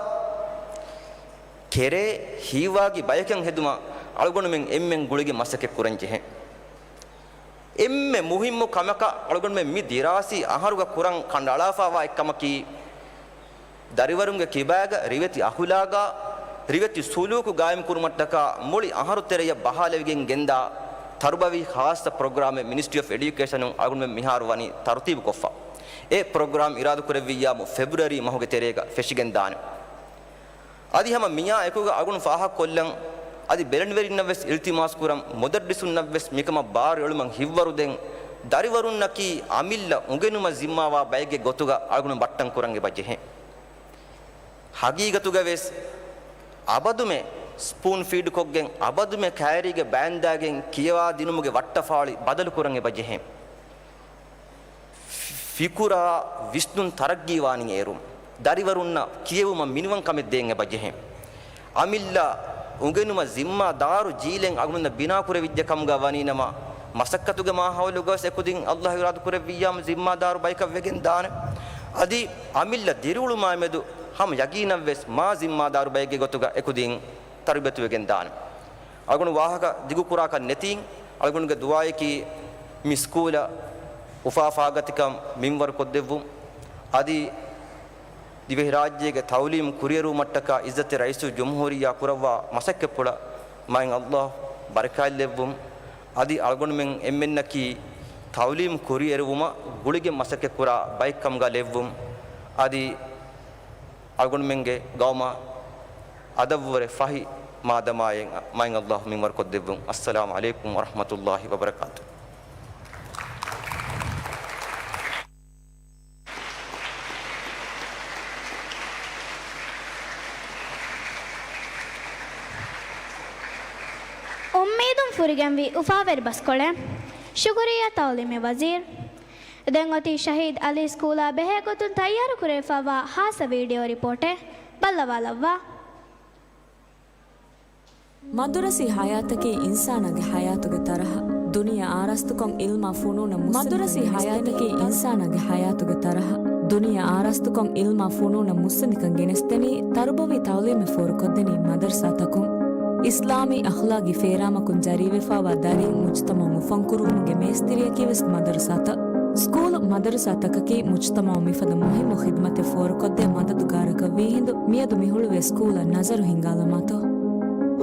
ކެރޭ ހީވާގި ބަޔަކަށް ހެދުމަށް އަޅުގަނޑުމެން އެންމެން ގުޅިގެން މަސައްކަތް ކުރަން ޖެހޭ. އެންމެ މުހިއްމު ކަމަކަށް އަޅުގަނޑުމެން މި ދިރާސީ އަހަރުގަ ކުރަން ކަނޑައަޅާފައިވާ އެއްކަމަކީ، ދަރިވަރުންގެ ކިބާގަ ރިވެތި އަޚުލާގާ، ރިވެތި ސުލޫކު ގާއިމްކުރުމަށްޓަކާ މުޅި އަހަރު ތެރެޔަށް ބަހާލެވިގެން ގެންދާ ތަރުބަވީ ޚާއްޞަ ޕްރޮގްރާމެއް މިނިސްޓްރީ އޮފް އެޑިއުކޭޝަނުން އަޅުގަނޑުމެން މިހާރު ވަނީ ތަރުތީބުކޮށްފަ. އެ ޕްރޮގްރާމް އިރާދަކުރެއްވިއްޔާމު ފެބްރުއަރީ މަހުގެ ތެރޭގަ ފެށިގެންދާނެ. އަދި ހަމަ މިއާ އެކުގަ އަޅުގަނޑު ފާހަގަކޮށްލަން، އަދި ބެލެނިވެރިންނަށްވެސް އިލްތިމާސްކުރަން، މުދައްރިސުންނަށްވެސް މިކަމަށް ބާރުއެޅުމަށް ހިތްވަރުދޭން، ދަރިވަރުންނަކީ އަމިއްލަ އުނގެނުމަށް ޒިންމާވާ ބައެއްގެ ގޮތުގަ އަޅުގަނޑު ބައްޓަން ކުރަން އެބަޖެހޭ. ހަގީގަތުގަވެސް އަބަދުމެ ސްޕޫން ފީޑްކޮށްގެން، އަބަދުމެ ކައިރީގެ ބައިންދާގެން ކިޔަވާދިނުމުގެ ވައްޓަފާޅި ބަދަލުކުރަން އެބަޖެހޭ. ފިކުރާ ވިސްނުން ތަރައްގީވާނީ އޭރު، ދަރިވަރުންނަށް ކިޔެވުމަށް މިނިވަންކަމެއް ދޭން އެބަޖެހޭ. އަމިއްލަ އުނގެނުމަށް ޒިންމާދާރު ޖީލެއް އަޅުގަނޑުމެންނަށް ބިނާކުރެވިއްޖެ ކަމުގަ ވަނީނަމަ، މަސައްކަތުގެ މާހައުލުގަވެސް އެކުދިން އައްލާހު އިރާދަކުރެއްވިއްޔާމު ޒިންމާދާރު ބަޔަކަށް ވެގެން ދާނެ. އަދި އަމިއްލަ ދިރިއުޅުމާމެދު ހަމަ ޔަގީނަށްވެސް މާ ޒިންމާދާރު ބައެއްގެ ގޮތުގަ އެކުދިން ތަރުބިޔަތުވެގެން ދާނެ. އަޅުގަނޑު ވާހަކަ ދިގުކުރާކަށް ނެތީ، އަޅުގަނޑުގެ ދުޢާއަކީ މި ސްކޫލަށް އުފާ އުފާގަތިކަން މިންވަރުކޮށްދެއްވުން. އަދި ދިވެހިރާއްޖޭގެ ތައުލީމް ކުރިއެރުވުމަށްޓަކާ އިއްޒަތްތެރި ރައީސުލްޖުމްހޫރިއްޔާ ކުރައްވާ މަސައްކަތްޕުޅަށް މާތް އައްލާހު ބަރަކާތްލެއްވުން. އަދި އަޅުގަނޑުމެން އެންމެންނަކީ ތައުލީމް ކުރިއެރުވުމަށް ގުޅިގެން މަސައްކަތްކުރާ ބައެއްކަމުގަ ލެއްވުން. އަދި އަޅުގަނޑުމެންގެ ގައުމަށް އަދަށްވުރެ ފަހި މާދަމާއެއް މާތް އައްލާހު މިންވަރުކޮށްދެއްވުން. އައްސަލާމު ޢަލައިކުމް ވަރަޙްމަތުﷲި ވަބަރަކާތުހު. އުއްމީދުން ފުރިގެންވީ އުފާވެރި ބަސްކޮޅެއް. ޝުކުރިއްޔާ ތައުލީމީ ވަޒީރު. ދެން އޮތީ ޝަހީދު އަލީ ސްކޫލާ ބެހޭ ގޮތުން ތައްޔާރުކުރެވިފައިވާ ޚާއްޞަ ވީޑިއޯ ރިޕޯޓެއް. ބައްލަވާލައްވާ. މަދުރަސީ ޙަޔާތަކީ އިންސާނާގެ ޙަޔާތުގެ ތަރަހަ. ދުނިޔެ އާރާސްތުކޮށް ޢިލްމާ ފުނޫނަށް މުއްސަނދިކަން މަދުރަސީ ގެނެސްދެނީ ޙަޔާތަކީ ތަރު- އިންސާނާގެ ޙަޔާތުގެ ތަރަހަ. ދުނިޔެ އާރާސްތުކޮށް ޢިލްމާ ފުނޫނަށް މުއްސަނދިކަން ގެނެސްދެނީ ތަރުބަވީ ތަޢުލީމެއް ފޯރުކޮށްދެނީ މަދަރުސާތަކުން. އިސްލާމީ އަޚްލާގީ ފޭރާމަކުން ޖަރީވެފައިވާ ދަރިން މުޖުތަމަޢު އުފަންކުރުވުމުގެ މޭސްތިރިއަކީވެސް މަދަރުސާތައް. ސްކޫލު މަދަރުސާތަކަކީ މުޖުތަމަޢު މިފަދަ މުހިއްމު ޚިދްމަތެއް ފޯރުކޮށްދޭ މަދަދުގާރަކަށް ވީހިނދު މިއަދު މި ހުޅުވޭ ސްކޫލަށް ނަޒަރު ހިންގާލަމާތޯ.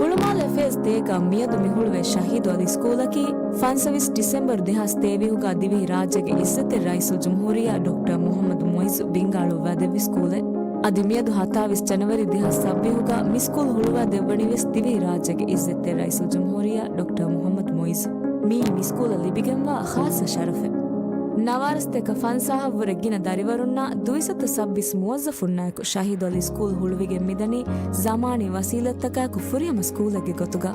ހުޅުމާލެ ފޭޒް ތޭގަ މިއަދު މި ހުޅުވޭ ޝަހީދު ޢަލީ ސްކޫލަކީ ފަންސަވީސް ޑިސެމްބަރު ދެހާސް ތޭވީހުގަ ދިވެހި ރާއްޖޭގެ ޢިއްޒަތްތެރި ރައީސުލްޖުމްހޫރިއްޔާ ޑޮކްޓަރ މުޙައްމަދު މުޢިއްޒު ބިންގާޅުއްވާދެއްވި ސްކޫލެއް. އަދި މިއަދު ހަތާވީސް ޖަނަވަރީ ދެހާސް ސައްބީހުގަ މި ސްކޫލް ހުޅުވާދެއްވަނީވެސް ދިވެހި ރާއްޖޭގެ ޢިއްޒަތްތެރި ރައީސުލްޖުމްހޫރިއްޔާ ޑޮކްޓަރ މުޙައްމަދު މުޢިއްޒު. މިއީ މި ސްކޫލަށް ލިބިގެންވާ ޚާއްޞަ ޝަރަފެއް. ނަވާރަސަތޭކަ ފަންސާހަށްވުރެ ގިނަ ދަރިވަރުންނާ ދުއިސައްތަ ސައްބީސް މުވައްޒަފުންނާއެކު ޝަހީދު ޢަލީ ސްކޫލް ހުޅުވިގެން މިދަނީ ޒަމާނީ ވަސީލަތްތަކާއެކު ފުރިހަމަ ސްކޫލެއްގެ ގޮތުގަ.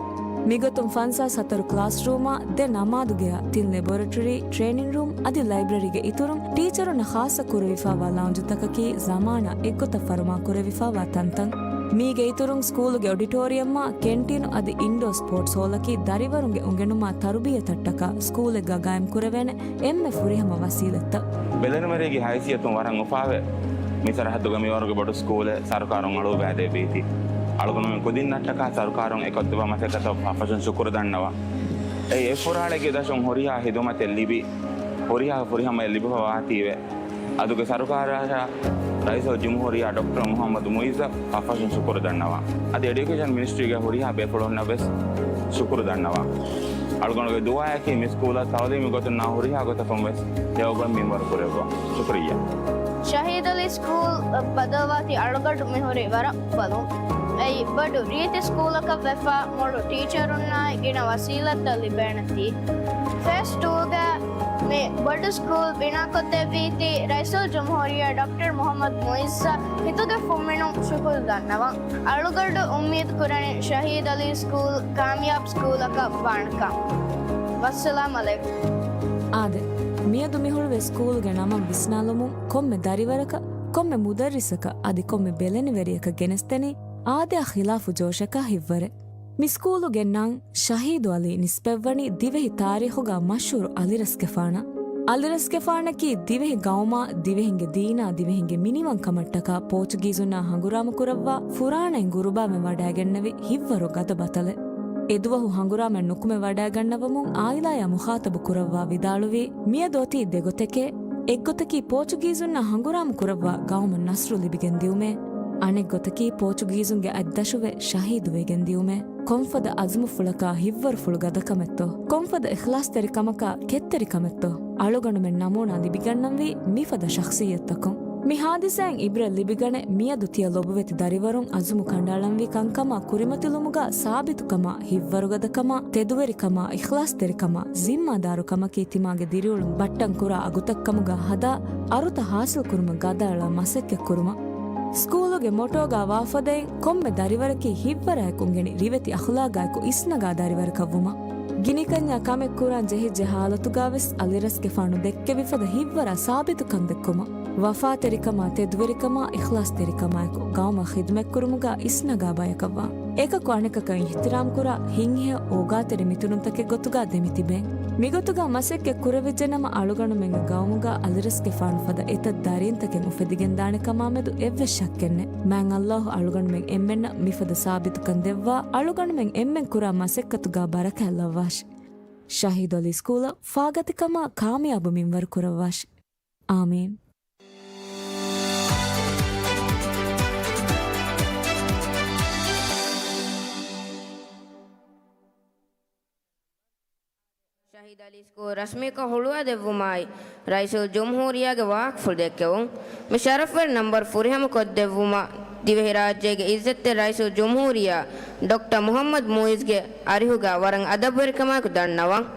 މިގޮތުން ފަންސާސް ހަތަރު ކްލާސްރޫމާ، ދެ ނަމާދުގެއާ، ތިން ލެބޯރެޓަރީ، ޓްރޭނިން ރޫމް އަދި ލައިބްރަރީގެ އިތުރުން ޓީޗަރުންނަށް ޚާއްޞަ ކުރެވިފައިވާ ލައުންޖުތަކަކީ ޒަމާނާ އެއްގޮތަށް ފަރުމާކުރެވިފައިވާ ތަންތަން. މީގެ އިތުރުން ސްކޫލުގެ އޮޑިޓޯރިއަމާ، ކެންޓީނު އަދި އިންޑޯ ސްޕޯޓްސް ހޯލަކީ ދަރިވަރުންގެ އުނގެނުމާ ތަރުބިޔަތަށްޓަކާ ސްކޫލެއްގަ ގާއިމް ކުރެވޭނެ އެންމެ ފުރިހަމަ ވަސީލަތްތައް. ބެލެނިވެރިއެއްގެ ހައިސިއްޔަތުން ވަރަށް އުފާވޭ މި ސަރަހައްދުގަ މިވަރުގެ ބޮޑު ސްކޫލެއް ސަރުކާރުން އަޅުވައިދެއްވީތީ. އަޅުގަނޑުމެން ކުދިންނަށްޓަކާ ސަރުކާރުން އެކޮށްދެއްވާ މަސައްކަތަށް ފަށްފަށުން ޝުކުރު ދަންނަވަން. އެއީ އެއްފުރާޅެއްގެ ދަށުން ހުރިހާ ހިދުމަތެއް ލިބި، ހުރިހާ ފުރިހަމައެއް ލިބިފަވާތީވެ. އަދުގެ ސަރުކާރާއަށާ ރައީސުލްޖުމްހޫރިއްޔާ ޑޮކްޓަރ މުޙައްމަދު މުޢިއްޒަށް ފަށްފަށުން ޝުކުރު ދަންނަވާ. އަދި އެޑިއުކޭޝަން މިނިސްޓްރީގެ ހުރިހާ ބޭފުޅުންނަށް ވެސް ޝުކުރު ދަންނަވާ. އަޅުގަނޑުގެ ދުޢާއަކީ މި ސްކޫލަށް ތަޢުލީމީ ގޮތުންނާ ހުރިހާ ގޮތަކުން ވެސް ހެޔޮގޮތް މިންވަރު ކުރެއްވާ. ޝުކުރިއްޔާ. ޝަހީދު ޢަލީ ސްކޫލް ބަދަލުވާތީ އަޅުގަނޑު މިހުރީ ވަރަށް އުފަލުން. އެއީ ބޮޑު ރީތި ސްކޫލަކަށް ވެފަ މޮޅު ޓީޗަރުންނާއި ގިނަ ވަސީލަތްތައް ލިބޭނެތީ. ފޭޒް ޓޫގަ މި ބޮޑު ސްކޫލް ބިނާކޮށްދެއްވީތީ ރައީސުލްޖުމްހޫރިއްޔާ ޑޮކްޓަރ މުޙައްމަދު މުޢިއްޒަށް ހިތުގެ ފުންމިނުން ޝުކުރު ދަންނަވަން. އަޅުގަނޑު އުއްމީދު ކުރަނީ ޝަހީދު ޢަލީ ސްކޫލް ކާމިޔާބު ސްކޫލަކަށް ވާނެކަން. ވައްސަލާމް ޢަލައިކުމް. އާދެ، މިއަދު މި ހުޅުވޭ ސްކޫލްގެ ނަމަށް ވިސްނާލުމުން ކޮންމެ ދަރިވަރަކަށް، ކޮންމެ މުދައްރިސަކަށް އަދި ކޮންމެ ބެލެނިވެރިޔަކަށް ގެނެސްދެނީ އާދަޔާ ޚިލާފު ޖޯޝަކާ ހިތްވަރެއް. މި ސްކޫލުގެ ނަން ޝަހީދު ޢަލީ ނިސްބަތްވަނީ ދިވެހި ތާރީޚުގަ މަޝްހޫރު ޢަލިރަސްގެފާނަށް. ޢަލިރަސްގެފާނަކީ ދިވެހި ގައުމާ، ދިވެހިންގެ ދީނާ، ދިވެހިންގެ މިނިވަންކަމަށްޓަކާ ޕޯޗުގީޒުންނާ ހަނގުރާމަ ކުރައްވާ ފުރާނައިން ގުރުބާމެ ވަޑައިގެންނެވި ހިތްވަރު ގަދަ ބަތަލެއް. އެދުވަހު ހަނގުރާމަ ނުކުމެ ވަޑައިގަންނަވަމުން އާއިލާޔާ މުޚާޠަބު ކުރައްވާ ވިދާޅުވީ، މިއަދު އޮތީ ދެގޮތެކޭ. އެއްގޮތަކީ ޕޯޗުގީޒުންނާ ހަނގުރާމަ ކުރައްވާ ގައުމަށް ނަޞްރު ލިބިގެން ދިއުމޭ. އަނެއްގޮތަކީ ޕޯޗުގީޒުންގެ އަތްދަށުވެ ޝަހީދުވެގެން ދިއުމޭ. ކޮންފަދަ އަޒުމުފުޅަކާ ހިތްވަރުފުޅު ގަދަކަމެއްތޯ؟ ކޮންފަދަ އިޚްލާޞްތެރިކަމަކާ ކެތްތެރިކަމެއްތޯ؟ އަޅުގަނޑުމެން ނަމޫނާ ލިބިގަންނަންވީ މިފަދަ ޝަޚްޞިއްޔަތްތަކުން. މި ހާދިސާއިން އިބްރަތް ލިބިގަނެ، މިއަދު ތިޔަ ލޮބުވެތި ދަރިވަރުން އަޒުމު ކަނޑައަޅަންވީ ކަންކަމާ ކުރިމަތިލުމުގަ ސާބިތުކަމާ، ހިތްވަރުގަދަކަމާ، ތެދުވެރިކަމާ، އިޚްލާޞްތެރިކަމާ، ޒިންމާދާރުކަމަކީ ތިމާގެ ދިރިއުޅުން ބައްޓަން ކުރާ އަގުތައްކަމުގަ ހަދާ، އަރުތައް ހާސިލްކުރުމަށް ގަދައަޅާ މަސައްކަތްކުރުމަށް. ސްކޫލުގެ މޮޓޯގާ ވާފަދައިން ކޮންމެ ދަރިވަރަކީ ހިތްވަރާއެކު އުނގެނި ރިވެތި އަޚުލާގާއެކު އިސްނަގާ ދަރިވަރަކަށްވުމަށް. ގިނިކަންޏާ ކަމެއް ކުރާން ޖެހިއްޖެ ހާލަތުގާވެސް އަލިރަސްގެފާނު ދެއްކެވިފަދަ ހިތްވަރާ ސާބިތުކަން ދެއްކުމަށް. ވަފާތެރިކަމާ، ތެދުވެރިކަމާ، އިޚްލާޞްތެރިކަމާއެކު ގައުމަށް ޚިދުމަތްކުރުމުގާ އިސްނަގާ ބަޔަކަށްވާ. އެކަކު އަނެކަކަށް އިޙްތިރާމްކުރާ، ހިތްހެޔޮ އޯގާތެރި މިތުނުންތަކެއް ގޮތުގާ ދެމިތިބޭން. މިގޮތުގާ މަސައްކަތް ކުރެވިއްޖެނަމަ، އަޅުގަނޑުމެންގެ ގައުމުގާ އަލިރަސްގެފާނު ފަދަ އެތައް ދަރީންތަކެއް އުފެދިގެންދާނެ ކަމާމެދު އެއްވެސް ޝައްކެއްނެތް. މާތް ﷲ އަޅުގަނޑުމެން އެންމެންނަށް މިފަދަ ސާބިތުކަން ދެއްވާ، އަޅުގަނޑުމެން އެންމެން ކުރާ މަސައްކަތުގާ ބަރަކާތް ލައްވާށި. ޝަހީދު އަލީ ސްކޫލަށް ފާގަތިކަމާ ކާމިޔާބު މިންވަރު ކުރައްވާށި. އާމީން. ޝަހީދު އަލީ ސްކޫލް ރަސްމީކޮށް ހުޅުވާދެއްވުމާއި، ރައީސުލްޖުމްހޫރިއްޔާގެ ވާހަކަފުޅު ދެއްކެވުން. މި ޝަރަފުވެރި ނަންބަރު ފުރިހަމަކޮށްދެއްވުމަށް، ދިވެހިރާއްޖޭގެ އިއްޒަތްތެރި ރައީސުލްޖުމްހޫރިއްޔާ ޑޮކްޓަރ މުޙައްމަދު މުޢިއްޒުގެ އަރިހުގަ ވަރަށް އަދަބުވެރިކަމާއެކު ދަންނަވަން.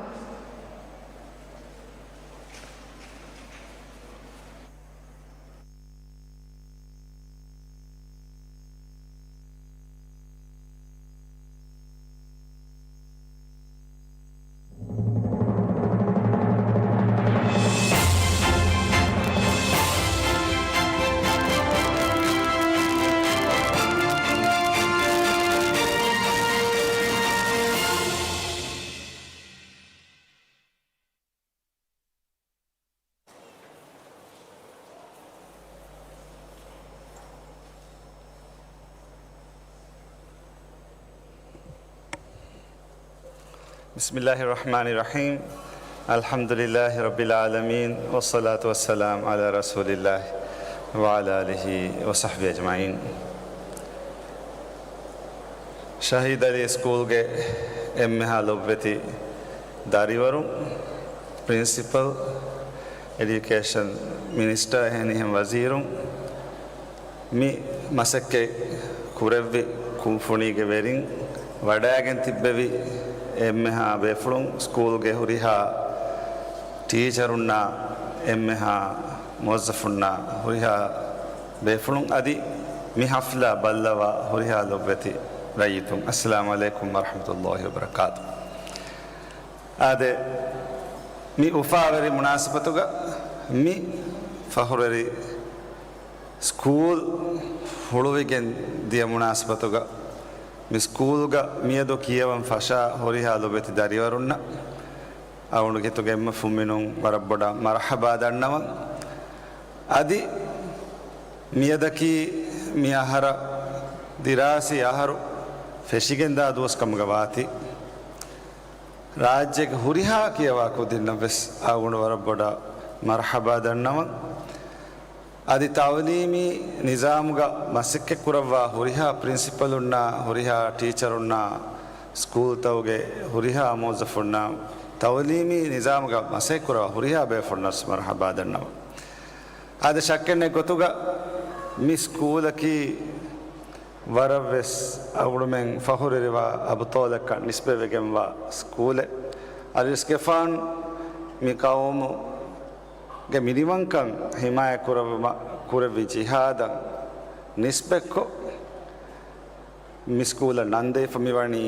بسم الله الرحمن الرحيم. الحمد لله رب العالمين، والصلاة والسلام على رسول الله وعلى آله وصحبه أجمعين. ޝަހީދު އަލީ ސްކޫލްގެ އެންމެހާ ލޮބުވެތި ދަރިވަރުން، ޕްރިންސިޕަލް، އެޑިއުކޭޝަން މިނިސްޓަރ، އެހެނިހެން ވަޒީރުން، މި މަސައްކަތް ކުރެއްވި ކުންފުނީގެ ވެރިން، ވަޑައިގެން ތިއްބެވި އެންމެހާ ބޭފުޅުން، ސްކޫލްގެ ހުރިހާ ޓީޗަރުންނާ، އެންމެހާ މުވައްޒަފުންނާ، ހުރިހާ ބޭފުޅުން އަދި މި ޙަފްލާ ބައްލަވާ ހުރިހާ ލޮބުވެތި ރައްޔިތުން، އައްސަލާމު ޢަލައިކުމް ވަރަޙްމަތުﷲި ވަބަރަކާތު. އާދެ، މި އުފާވެރި މުނާސަބަތުގަ މި ފަޚުރުވެރި ސްކޫލް ހުޅުވިގެން ދިޔަ މުނާސަބަތުގަ މި ސްކޫލްގަ މިއަދު ކިޔަވަން ފަށާ ހުރިހާ ލޮބުވެތި ދަރިވަރުންނަށް އަޅުގަނޑު ގެތުގަ އެންމެ ފުންމިނުން ވަރަށް ބޮޑަށް މަރުޙަބާ ދަންނަވަން. އަދި މިއަދަކީ މި އަހަރަށް ދިރާސީ އަހަރު ފެށިގެންދާ ދުވަސް ކަމުގަ ވާތީ، ރާއްޖޭގެ ހުރިހާ ކިޔަވާ ކުދިންނަށް ވެސް އަޅުގަނޑު ވަރަށް ބޮޑަށް މަރުޙަބާ ދަންނަވަން. އަދި ތަޢުލީމީ ނިޒާމުގަ މަސައްކަތް ކުރައްވާ ހުރިހާ ޕްރިންސިޕަލުންނާ، ހުރިހާ ޓީޗަރުންނާ، ސްކޫލްތަކުގެ ހުރިހާ މުވައްޒަފުންނާ، ތަޢުލީމީ ނިޒާމުގަ މަސައްކަތް ކުރައްވާ ހުރިހާ ބޭފުޅުންނަށް މަރުޙަބާ ދަންނަވަން. އާދެ، ޝައްކެއްނެތް ގޮތުގަ މި ސްކޫލަކީ ވަރަށްވެސް އަޅުގަނޑުމެން ފަޚުރުވެރިވާ އަބުޠާލަކަށް ނިސްބަތްވެގެންވާ ސްކޫލެއް. އަލިރަސްގެފާނު މި ޤައުމުގެ މިނިވަންކަން ޙިމާޔަތް ކުރެއްވުމަށް ކުރެއްވި ޖިހާދަށް ނިސްބަތްކޮށް، މި ސްކޫލަށް ނަންދެވިފަ މިވަނީ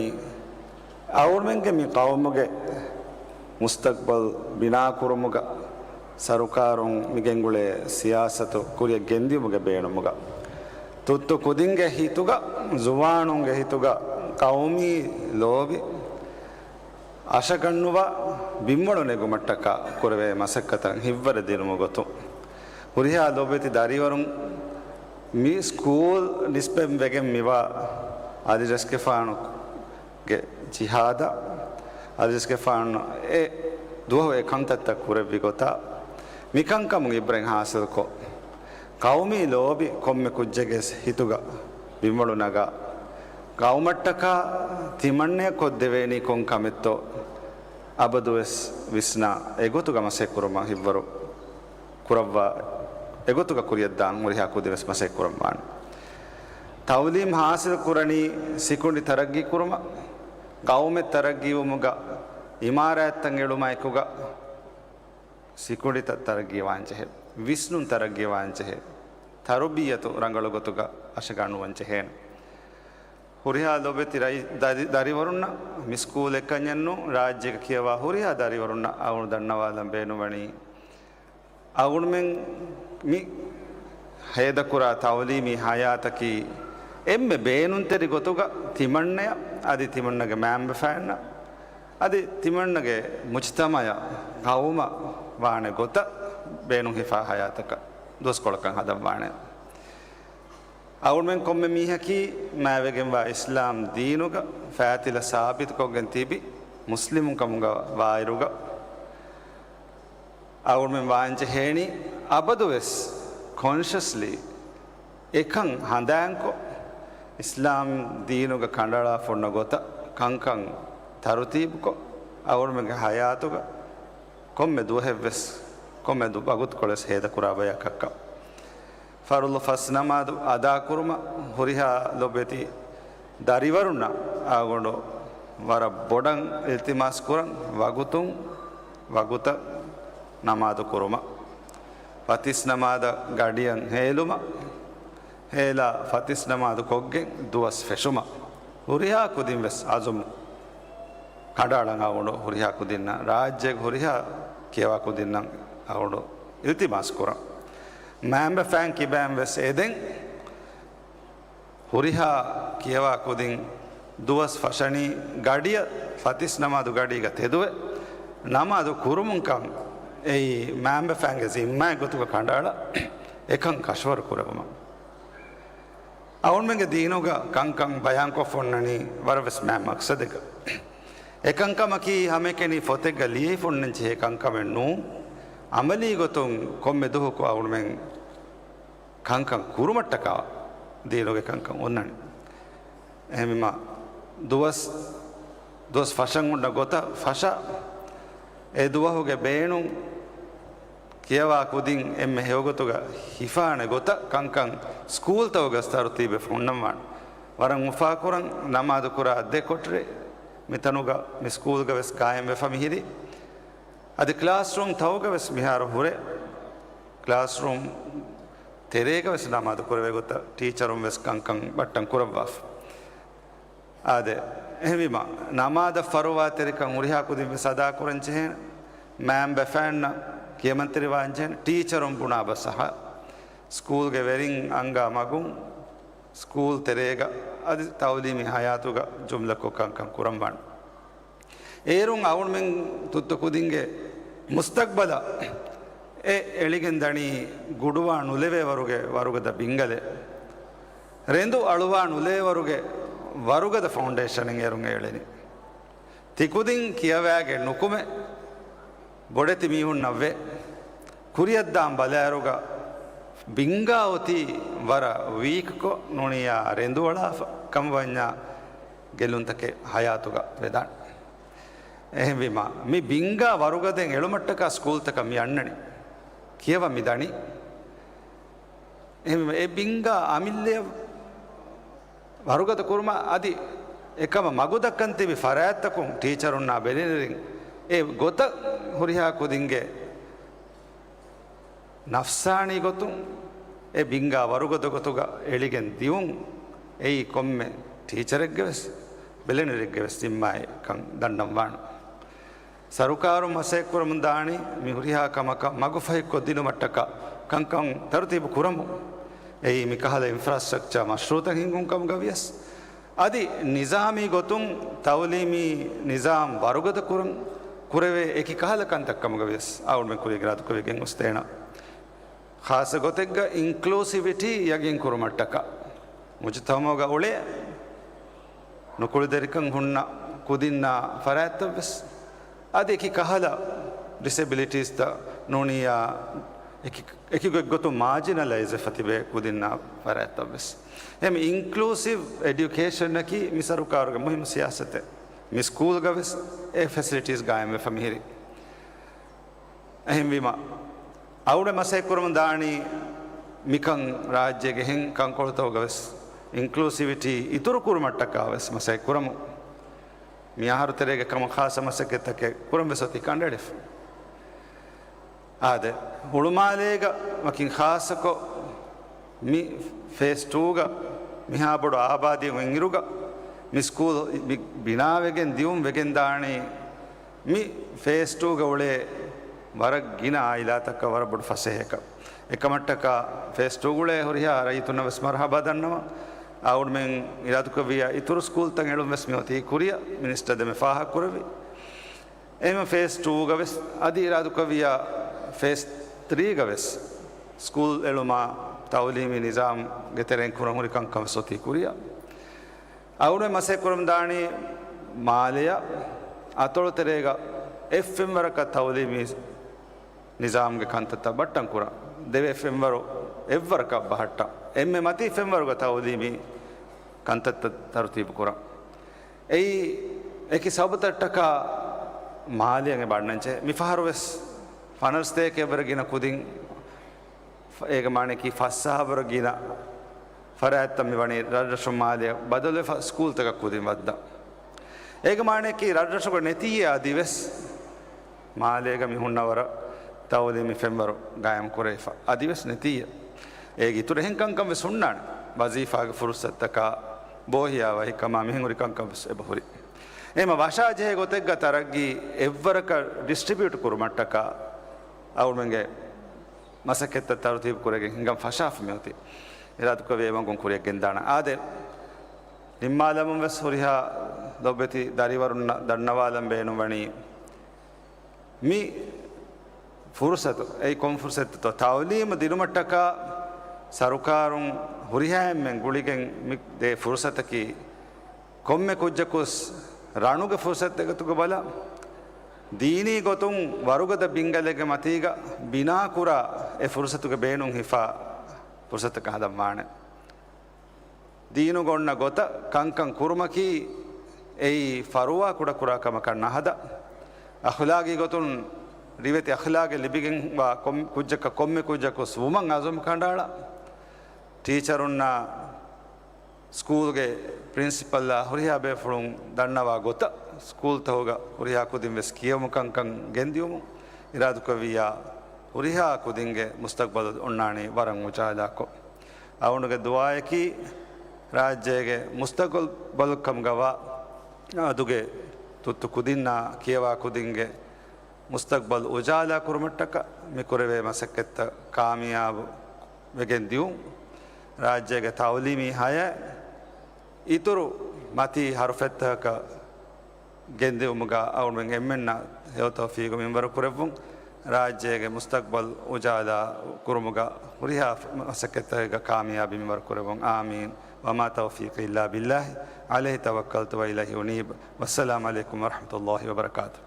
އަޅުގަނޑުމެންގެ މި ޤައުމުގެ މުސްތަޤްބަލް ބިނާކުރުމުގަ، ސަރުކާރުން މިގެންގުޅޭ ސިޔާސަތު ކުރިއަށް ގެންދިޔުމުގެ ބޭނުމުގަ، ތުއްތު ކުދިންގެ ހިތުގަ، ޒުވާނުންގެ ހިތުގަ ޤައުމީ ލޯބި އަށަގަންނުވާ ބިންވަޅު ނެގުމަށްޓަކާ ކުރެވޭ މަސައްކަތަށް ހިތްވަރު ދިނުމުގެ ގޮތުން، ހުރިހާ ލޮބުވެތި ދަރިވަރުން މި ސްކޫލް ނިސްބަތްވެގެން މިވާ އަލިރަސްގެފާނުގެ ޖިހާދަށް އަލިސްގެފާނު އެ ދުވަހު އެ ކަންތައްތައް ކުރެއްވި ގޮތަށް، މިކަންކަމުން އިބްރަތް ހާސިލްކޮށް، ޤައުމީ ލޯބި ކޮންމެ ކުއްޖެއްގެ ހިތުގަ ބިންވަޅު ނަގާ، ޤައުމަށްޓަކާ ތިމަންނަޔަށް ކޮށްދެވޭނީ ކޮން ކަމެއްތޯ އަބަދުވެސް ވިސްނާ، އެގޮތުގަ މަސައްކަތްކުރުމަށް ހިތްވަރު ކުރައްވާ، އެގޮތުގަ ކުރިއަށްދާން ހުރިހާ ކުދިންވެސް މަސައްކަތްކުރަންވާނެ. ތައުލީމް ހާސިލް ކުރަނީ ސިކުނޑި ތަރައްގީ ކުރުމަށް، ޤައުމެއް ތަރައްގީވުމުގަ، އިމާރާތްތައް އެޅުމާއެކުގަ ސިކުނޑިތައް ތަރައްގީވާންޖެހޭ، ވިސްނުން ތަރައްގީވާންޖެހޭ، ތަރުބިއްޔަތު ރަނގަޅު ގޮތުގަ އަށަގަނޑުވަންޖެހޭނެ. ހުރިހާ ލޮބެތި ރައި-، ދަރި-، ދަރިވަރުންނަށް މި ސްކޫލް އެއްކަންޏެއްނޫން، ރާއްޖޭގަ ކިޔަވާ ހުރިހާ ދަރިވަރުންނަށް އަޅުގަނޑު ދަންނަވާލަން ބޭނުންވަނީ، އަޅުގަނޑުމެން މި ހޭދަކުރާ ތައުލީމީ ހަޔާތަކީ އެންމެ ބޭނުންތެރި ގޮތުގަ ތިމަންނަޔަށް އަދި ތިމަންނަގެ މައިންބަފައިންނަށް އަދި ތިމަންނަގެ މުޖްތަމަޢަށް، ޤައުމަށް ވާނެ ގޮތަށް ބޭނުންހިފާ ހަޔާތަކަށް ދުވަސްކޮޅަކަށް ހަދަންވާނެ. އަޅުގަނޑުމެން ކޮންމެ މީހަކީ މާތްވެގެންވާ އިސްލާމް ދީނުގަ ފާތިލަ ސާބިތުކޮށްގެން ތިބި މުސްލިމުން ކަމުގަ ވާއިރުގަ، އަޅުގަނޑުމެން ވާންޖެހޭނީ އަބަދުވެސް ކޮންޝަސްލީ އެކަން ހަނދާންކޮށް، އިސްލާމް ދީނުގަ ކަނޑައަޅާފަ އޮންނަ ގޮތަށް ކަންކަން ތަރުތީބުކޮށް، އަޅުގަނޑުމެންގެ ހަޔާތުގަ ކޮންމެ ދުވަހެއްވެސް، ކޮންމެ ދު-، ވަގުތުކޮޅެސް ހޭދަކުރާ ބަޔަކަށްކަން. ފަރުޟު ފަސް ނަމާދު އަދާކުރުމަށް ހުރިހާ ލޮބެތި ދަރިވަރުންނަށް އަޅުގަނޑު ވަރަށް ބޮޑަށް އިލްތިމާސް ކުރަން، ވަގުތުން ވަގުތަށް ނަމާދު ކުރުމަށް، ފަތިސް ނަމާދަށް ގަޑިއަށް ހޭލުމަށް، ހޭލާ ފަތިސް ނަމާދު ކޮށްގެން ދުވަސް ފެށުމަށް ހުރިހާ ކުދިން ވެސް އަޒުމް ކަނޑައަޅަން އަޅުގަނޑު ހުރިހާ ކުދިންނަށް، ރާއްޖޭގެ ހުރިހާ ކިޔަވާ ކުދިންނަށް އަޅުގަނޑު އިލްތިމާސް ކުރަން. މައިންބަފައިން ކިބައިން ވެސް އެދެން، ހުރިހާ ކިޔަވާ ކުދިން ދުވަސް ފަށަނީ ގަޑިއަށް ފަތިސް ނަމާދު ގަޑީގަ ތެދުވެ ނަމާދު ކުރުމުން ކަން، އެއީ މައިންބަފައިންގެ ޒިންމާއެއް ގޮތުގަ ކަނޑައަޅާ އެކަން ކަށަވަރު ކުރެވުމަށް. އަޅުގަނޑުމެންގެ ދީނުގަ ކަންކަން ބަޔާންކޮށްފަ އޮންނަނީ ވަރަށްވެސް މާތް މަޤްޞަދެއްގަ. އެކަންކަމަކީ ހަމައެކަނި ފޮތެއްގަ ލިޔެފަ އޮންނަން ޖެހޭ ކަންކަމެއް ނޫން. ޢަމަލީ ގޮތުން ކޮންމެ ދުވަހަކު އަޅުގަނޑުމެން ކަންކަން ކުރުމަށްޓަކާ ދީނުގެ ކަންކަން އޮންނަނީ. އެހެންވީމަ ދުވަސް، ދުވަސް ފަށަން އޮންނަ ގޮތަށް ފަށާ، އެ ދުވަހުގެ ބޭނުން ކިޔަވާ ކުދިން އެންމެ ހެޔޮގޮތުގަ ހިފާނެ ގޮތަށް ކަންކަން ސްކޫލްތަކުގަސް ތަރުތީބެއް ހުންނަންވާނެ. ވަރަށް އުފާކުރަން ނަމާދު ކުރާ ދެ ކޮޓަރި މިތަނުގަ މި ސްކޫލްގަ ވެސް ގާއިމްވެފަ މިހިރީ. އަދި ކްލާސްރޫމް ތަކުގަ ވެސް މިހާރު ހުރޭ. ކްލާސްރޫމް ތެރޭގަ ވެސް ނަމާދު ކުރެވޭ ގޮތަށް ޓީޗަރުން ވެސް ކަންކަން ބައްޓަން ކުރައްވާފަ. އާދެ، އެހެންވީމަ، ނަމާދަށް ފަރުވާތެރިކަން ހުރިހާ ކުދިން ވެސް އަދާކުރަން ޖެހޭނެ. މައިންބަފައިންނަށް ކިޔަމަންތެރިވާން ޖެހޭނެ. ޓީޗަރުން ބުނާ ބަސް އަހާ، ސްކޫލްގެ ވެރިން އަންގާ މަގުން، ސްކޫލް ތެރޭގަ އަދި ތައުލީމީ ހަޔާތުގަ ޖުމްލަކޮށް ކަންކަން ކުރަންވާނެ. އޭރުން އަޅުގަނޑުމެން ތުއްތު ކުދިންގެ މުސްތަޤްބަލަށް އެ އެޅިގެން ދަނީ ގުޑުވާ ނުލެވޭ ވަރުގެ ވަރުގަދަ ބިންގަލެއް. ރެނދު އަޅުވާ ނުލޭ ވަރުގެ ވަރުގަދަ ފައުންޑޭޝަނެއް އޭރުން އެޅެނީ. ތިކުދިން ކިޔަވާގެން ނުކުމެ ބޮޑެތި މީހުންނަށްވެ ކުރިއަށްދާން ބަލާއިރުގަ ބިންގާ އޮތީ ވަރަށް ވީކްކޮށް ނޫނިއްޔާ ރެނދުއަޅާފަ ކަމަށް ވަންޏާ ގެއްލުންތަކެއް ހަޔާތުގަ ވެދާނެ. އެހެންވީމަ، މި ބިންގާ ވަރުގަދައިން އެޅުމަށްޓަކާ ސްކޫލްތަކަށް މި އަންނަނީ. ކިޔަވަން މި ދަނީ. އެހެންވީމަ، އެ ބިންގާ އަމިއްލައަށް ވަރުގަދަ ކުރުމަށް އަދި އެކަމަށް މަގުދައްކަން ތިބި ފަރާތްތަކުން ޓީޗަރުންނާ ބެލެނިރިން އެ ގޮތަށް ހުރިހާ ކުދިންގެ ނަފްސާނީ ގޮތުން އެ ބިންގާ ވަރުގަދަ ގޮތުގަ އެޅިގެން ދިއުން އެއީ ކޮންމެ ޓީޗަރެއްގެ ވެސް، ބެލެނިރެއްގެ ވެސް ޒިންމާއެއް ކަން ދަންނަން ވާނެ. ސަރުކާރުން މަސައްކަތްކުރަމުން ދާނީ މި ހުރިހާ ކަމަކަށް މަގުފަހިކޮށްދިނުމަށްޓަކާ ކަންކަން ތަރުތީބު ކުރަމުން. އެއީ މި ކަހަލަ އިންފްރާސްޓްރަކްޗާ މަޝްރޫޢުތައް ހިންގުން ކަމުގަ ވިޔަސް، އަދި ނިޒާމީ ގޮތުން ތައުލީމީ ނިޒާމް ވަރުގަދަ ކުރަން ކުރެވޭ އެކި ކަހަލަ ކަންތައް ކަމުގަ ވިޔަސް އަޅުގަނޑުމެން ކުރިއަށް އިރާދަކުރެވިގެން ގޮސްދޭނަން. ޚާއްޞަ ގޮތެއްގަ އިންކްލޫސިވިޓީ ޔަގީން ކުރުމަށްޓަކާ މުޖުތަމަޢުގަ އުޅޭ ނުކުޅިދެރިކަން ހުންނަ ކުދިންނާ ފަރާތްތައްވެސް އަދި އެކި ކަހަލަ ޑިސެބިލިޓީސްތައް ނޫނިއްޔާ އެކި، އެކި ގޮތްގޮތުން މާޖިނަލައިޒްވެފަ ތިބޭ ކުދިންނާ ފަރާތްތައްވެސް. އެހެން އިންކްލޫސިވް އެޑިއުކޭޝަނަކީ މި ސަރުކާރުގެ މުހިއްމު ސިޔާސަތެއް. މި ސްކޫލްގަވެސް އެ ފެސިލިޓީސް ގާއިމްވެފަ މިހިރީ. އެހެންވީމަ، އަޅުގަނޑު މަސައްކަތްކުރަމުން ދާނީ މިކަން ރާއްޖޭގެ އެހެން ކަންކޮޅުތަކުގަވެސް އިންކްލޫސިވިޓީ އިތުރުކުރުމަށްޓަކާވެސް މަސައްކަތްކުރަމުން. މި އަހަރު ތެރޭގަ ކަމަށް ޚާއްޞަ މަސައްކަތްތަކެއް ކުރަން ވެސް އޮތީ ކަނޑައެޅިފަ. އާދެ، ހުޅުމާލޭގަ ވަކިން ޚާއްޞަކޮށް މި ފޭސް ޓޫގަ މިހާ ބޮޑު އާބާދީ އޮތްއިރުގަ މި ސްކޫލް މި ބިނާވެގެން ދިއުން ވެގެން ދާނީ މި ފޭސް ޓޫގަ އުޅޭ ވަރަށް ގިނަ އާއިލާތަކަށް ވަރަށް ބޮޑު ފަސޭހައަކަށް. އެކަމަށްޓަކާ ފޭސް ޓޫގަ އުޅޭ ހުރިހާ ރައްޔިތުންނަށް ވެސް މަރުޙަބާ ދަންނަވަން. އަޅުގަނޑުމެން އިރާދަކުރެއްވިއްޔާ އިތުރު ސްކޫލްތައް އެޅުން ވެސް މިއޮތީ ކުރިއަށް މިނިސްޓަރ ދެމެ ފާހަގަކުރެއްވި. އެހެން ފޭސް ޓޫގަ ވެސް އަދި އިރާދަކުރެއްވިއްޔާ ފޭސް ތްރީގަ ވެސް ސްކޫލް އެޅުމާ ތައުލީމީ ނިޒާމްގެ ތެރެއިން ކުރަން ހުރި ކަންކަން ވެސް އޮތީ ކުރިއަށް. އަޅުގަނޑު މަސައްކަތްކުރަމުން ދާނީ މާލެއަށް އަތޮޅު ތެރޭގަ އެއް ފެންވަރަކަށް ތައުލީމީ ނިޒާމްގެ ކަންތައްތައް ބައްޓަން ކުރަން. ދެވޭ ފެންވަރު އެއްވަރަކަށް ބަހައްޓަން. އެންމެ މަތީ ފެންވަރުގަ ތައުލީމީ ކަންތައްތައް ތަރުތީބު ކުރަން. އެއީ އެކި ސަބަބުތައްޓަކާ މާލެއަށް އެބަ އަންނަންޖެހޭ. މިފަހަރު ވެސް ފަނަރަ ސަތޭކައަށްވުރެ ގިނަ ކުދިން، އޭގެ މާނައަކީ ފަސް ސަތޭކައަށްވުރެ ގިނަ ފަރާތްތައް މި ވަނީ ރަށްރަށުން މާލެއަށް ބަދަލުވެފަ ސްކޫލްތަކަށް ކުދިން ވައްދަން. އޭގެ މާނައަކީ ރަށްރަށުގަ ނެތިއްޔާ އަދިވެސް މާލޭގަ މި ހުންނަ ވަރަށް ތައުލީމީ ފެންވަރު ގާއިމް ކުރެވިފަ އަދިވެސް ނެތިއްޔާ. އޭގެ އިތުރު އެހެން ކަންކަން ވެސް ހުންނާނެ. ވަޒީފާގެ ފުރުސަތަކާ، ބޯހިޔާވަހިކަމާ މިހެން ހުރި ކަންކަން ވެސް އެބަ ހުރި. އެހެންމަ ވަށާޖެހޭ ގޮތެއްގަ ތަރައްގީ އެއްވަރަކަށް ޑިސްޓްރިބިއުޓް ކުރުމަށްޓަކާ އަޅުގަނޑުމެންގެ މަސައްކަތްތައް ތަރުތީބު ކުރެގެން ހިނގަން ފަށާފަ މިއޮތީ. އިރާދަކުރެއްވިއްޔާ އެ މަގުން ކުރިއަށް ގެންދާނަން. އާދެ، ނިންމާލަމުން ވެސް ހުރިހާ ލޮބުވެތި ދަރިވަރުންނަށް ދަންނަވާލަން ބޭނުންވަނީ، މި ފުރުސަތު، އެއީ ކޮން ފުރުސަތެއްތޯ؟ ތައުލީމު ދިނުމަށްޓަކާ ސަރުކާރުން ހުރިހާ އެންމެން ގުޅިގެން މި ދޭ ފުރުސަތަކީ، ކޮންމެ ކުއްޖަކުވެސް ރަނުގެ ފުރުސަތެއް ގޮތުގަ ބަލާ، ދީނީ ގޮތުން ވަރުގަދަ ބިންގަލެއްގެ މަތީގަ ބިނާކުރާ އެ ފުރުސަތުގެ ބޭނުން ހިފާ ފުރުސަތަކަށް ހަދަންވާނެ. ދީނުގަ އޮންނަ ގޮތަށް ކަންކަން ކުރުމަކީ އެއީ ފަރުވާ ކުޑަކުރާ ކަމަކަށް ނަހަދާ، އަޚްލާގީ ގޮތުން ރިވެތި އަޚްލާގެއް ލިބިގެންވާ ކޮން، ކުއްޖަކަށް ކޮންމެ ކުއްޖަކުވެސް ވުމަށް އަޒުމް ކަނޑައަޅާ، ޓީޗަރުންނާ ސްކޫލްގެ ޕްރިންސިޕަލްއާ ހުރިހާ ބޭފުޅުން ދަންނަވާ ގޮތަށް ސްކޫލްތަކުގަ ހުރިހާ ކުދިން ވެސް ކިޔެވުމު ކަންކަން ގެންދިއުމުން އިރާދަކުރެއްވިއްޔާ، ހުރިހާ ކުދިންގެ މުސްތަގްބަލު އޮންނާނީ ވަރަށް އުޖާލާކޮށް. އަޅުގަނޑުގެ ދުޢާއަކީ، ރާއްޖޭގެ މުސްތަގްބަލު ކަމުގަވާ އަދުގެ ތުއްތު ކުދިންނާ ކިޔަވާ ކުދިންގެ މުސްތަގްބަލް އުޖާލާ ކުރުމަށްޓަކާ މި ކުރެވޭ މަސައްކަތްތައް ކާމިޔާބު ވެގެން ދިއުން، ރާއްޖޭގެ ތައުލީމީ ހަޔާތް އިތުރު މަތީ ހަރުފަތްތަކަކަށް ގެންދިއުމުގަ އަޅުގަނޑުމެން އެންމެންނަށް ހެޔޮ ތައުފީގު މިންވަރު ކުރެއްވުން، ރާއްޖޭގެ މުސްތަގްބަލް އުޖާލާ ކުރުމުގަ ހުރިހާ މަސައްކަތްތަކެއްގަ ކާމިޔާބީ މިންވަރު ކުރެއްވުން. އާމީން. وما توفيقي إلا بالله، عليه توكلت وإليه أنيب. والسلام عليكم ورحمة الله وبركاته.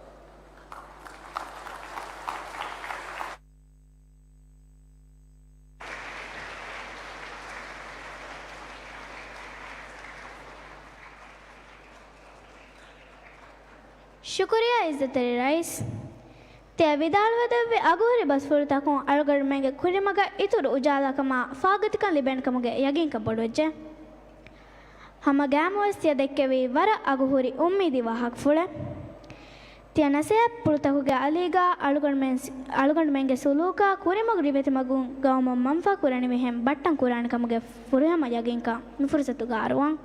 ޝުކުރިއްޔާ އިއްޒަތްތެރި ރައީސް. ތިޔަ ވިދާޅުވެދެއްވި އަގުހުރި ބަސްފުޅުތަކުން އަޅުގަނޑުމެންގެ ކުރިމަގަށް އިތުރު އުޖާލާކަމާ ފާގަތިކަން ލިބޭނެކަމުގެ ޔަގީންކަން ބޮޑުވެއްޖެ. ހަމަ ގައިމުވެސް ތިޔަ ދެއްކެވީ ވަރަށް އަގުހުރި އުއްމީދީ ވާހަކަފުޅެއް. ތިޔަ ނަސޭހަތްޕުޅުތަކުގެ އަލީގަ އަޅުގަނޑުމެން، އަޅުގަނޑުމެންގެ ސުލޫކާ ކުރިމަގު ރިވެތި މަގުން ގައުމަށް މަންފާ ކުރަނިވިހެން ބައްޓަން ކުރާނެ ކަމުގެ ފުރިހަމަ ޔަގީންކަން މި ފުރުސަތުގަ އަރުވަން.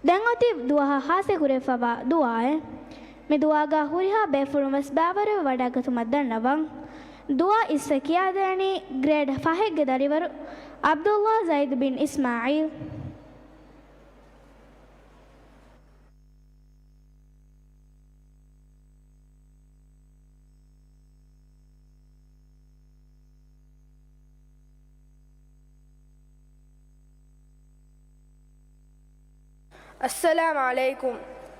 ދެން އޮތީ ދުވަހަށް ހާސިލް ކުރެވިފައިވާ ދުޢާއެއް. މި ދުޢާގަ ހުރިހާ ބޭފުޅުން ވެސް ބައިވަރުވެ ވަޑައިގަތުމަށް ދަންނަވަން. ދުޢާ އިސްވެ ކިޔާދޭނީ ގްރޭޑް ފަހެއްގެ ދަރިވަރު ޢަބްދުﷲ ޒައިދު ބިން އިސްމާޢީލް. السلام عليكم.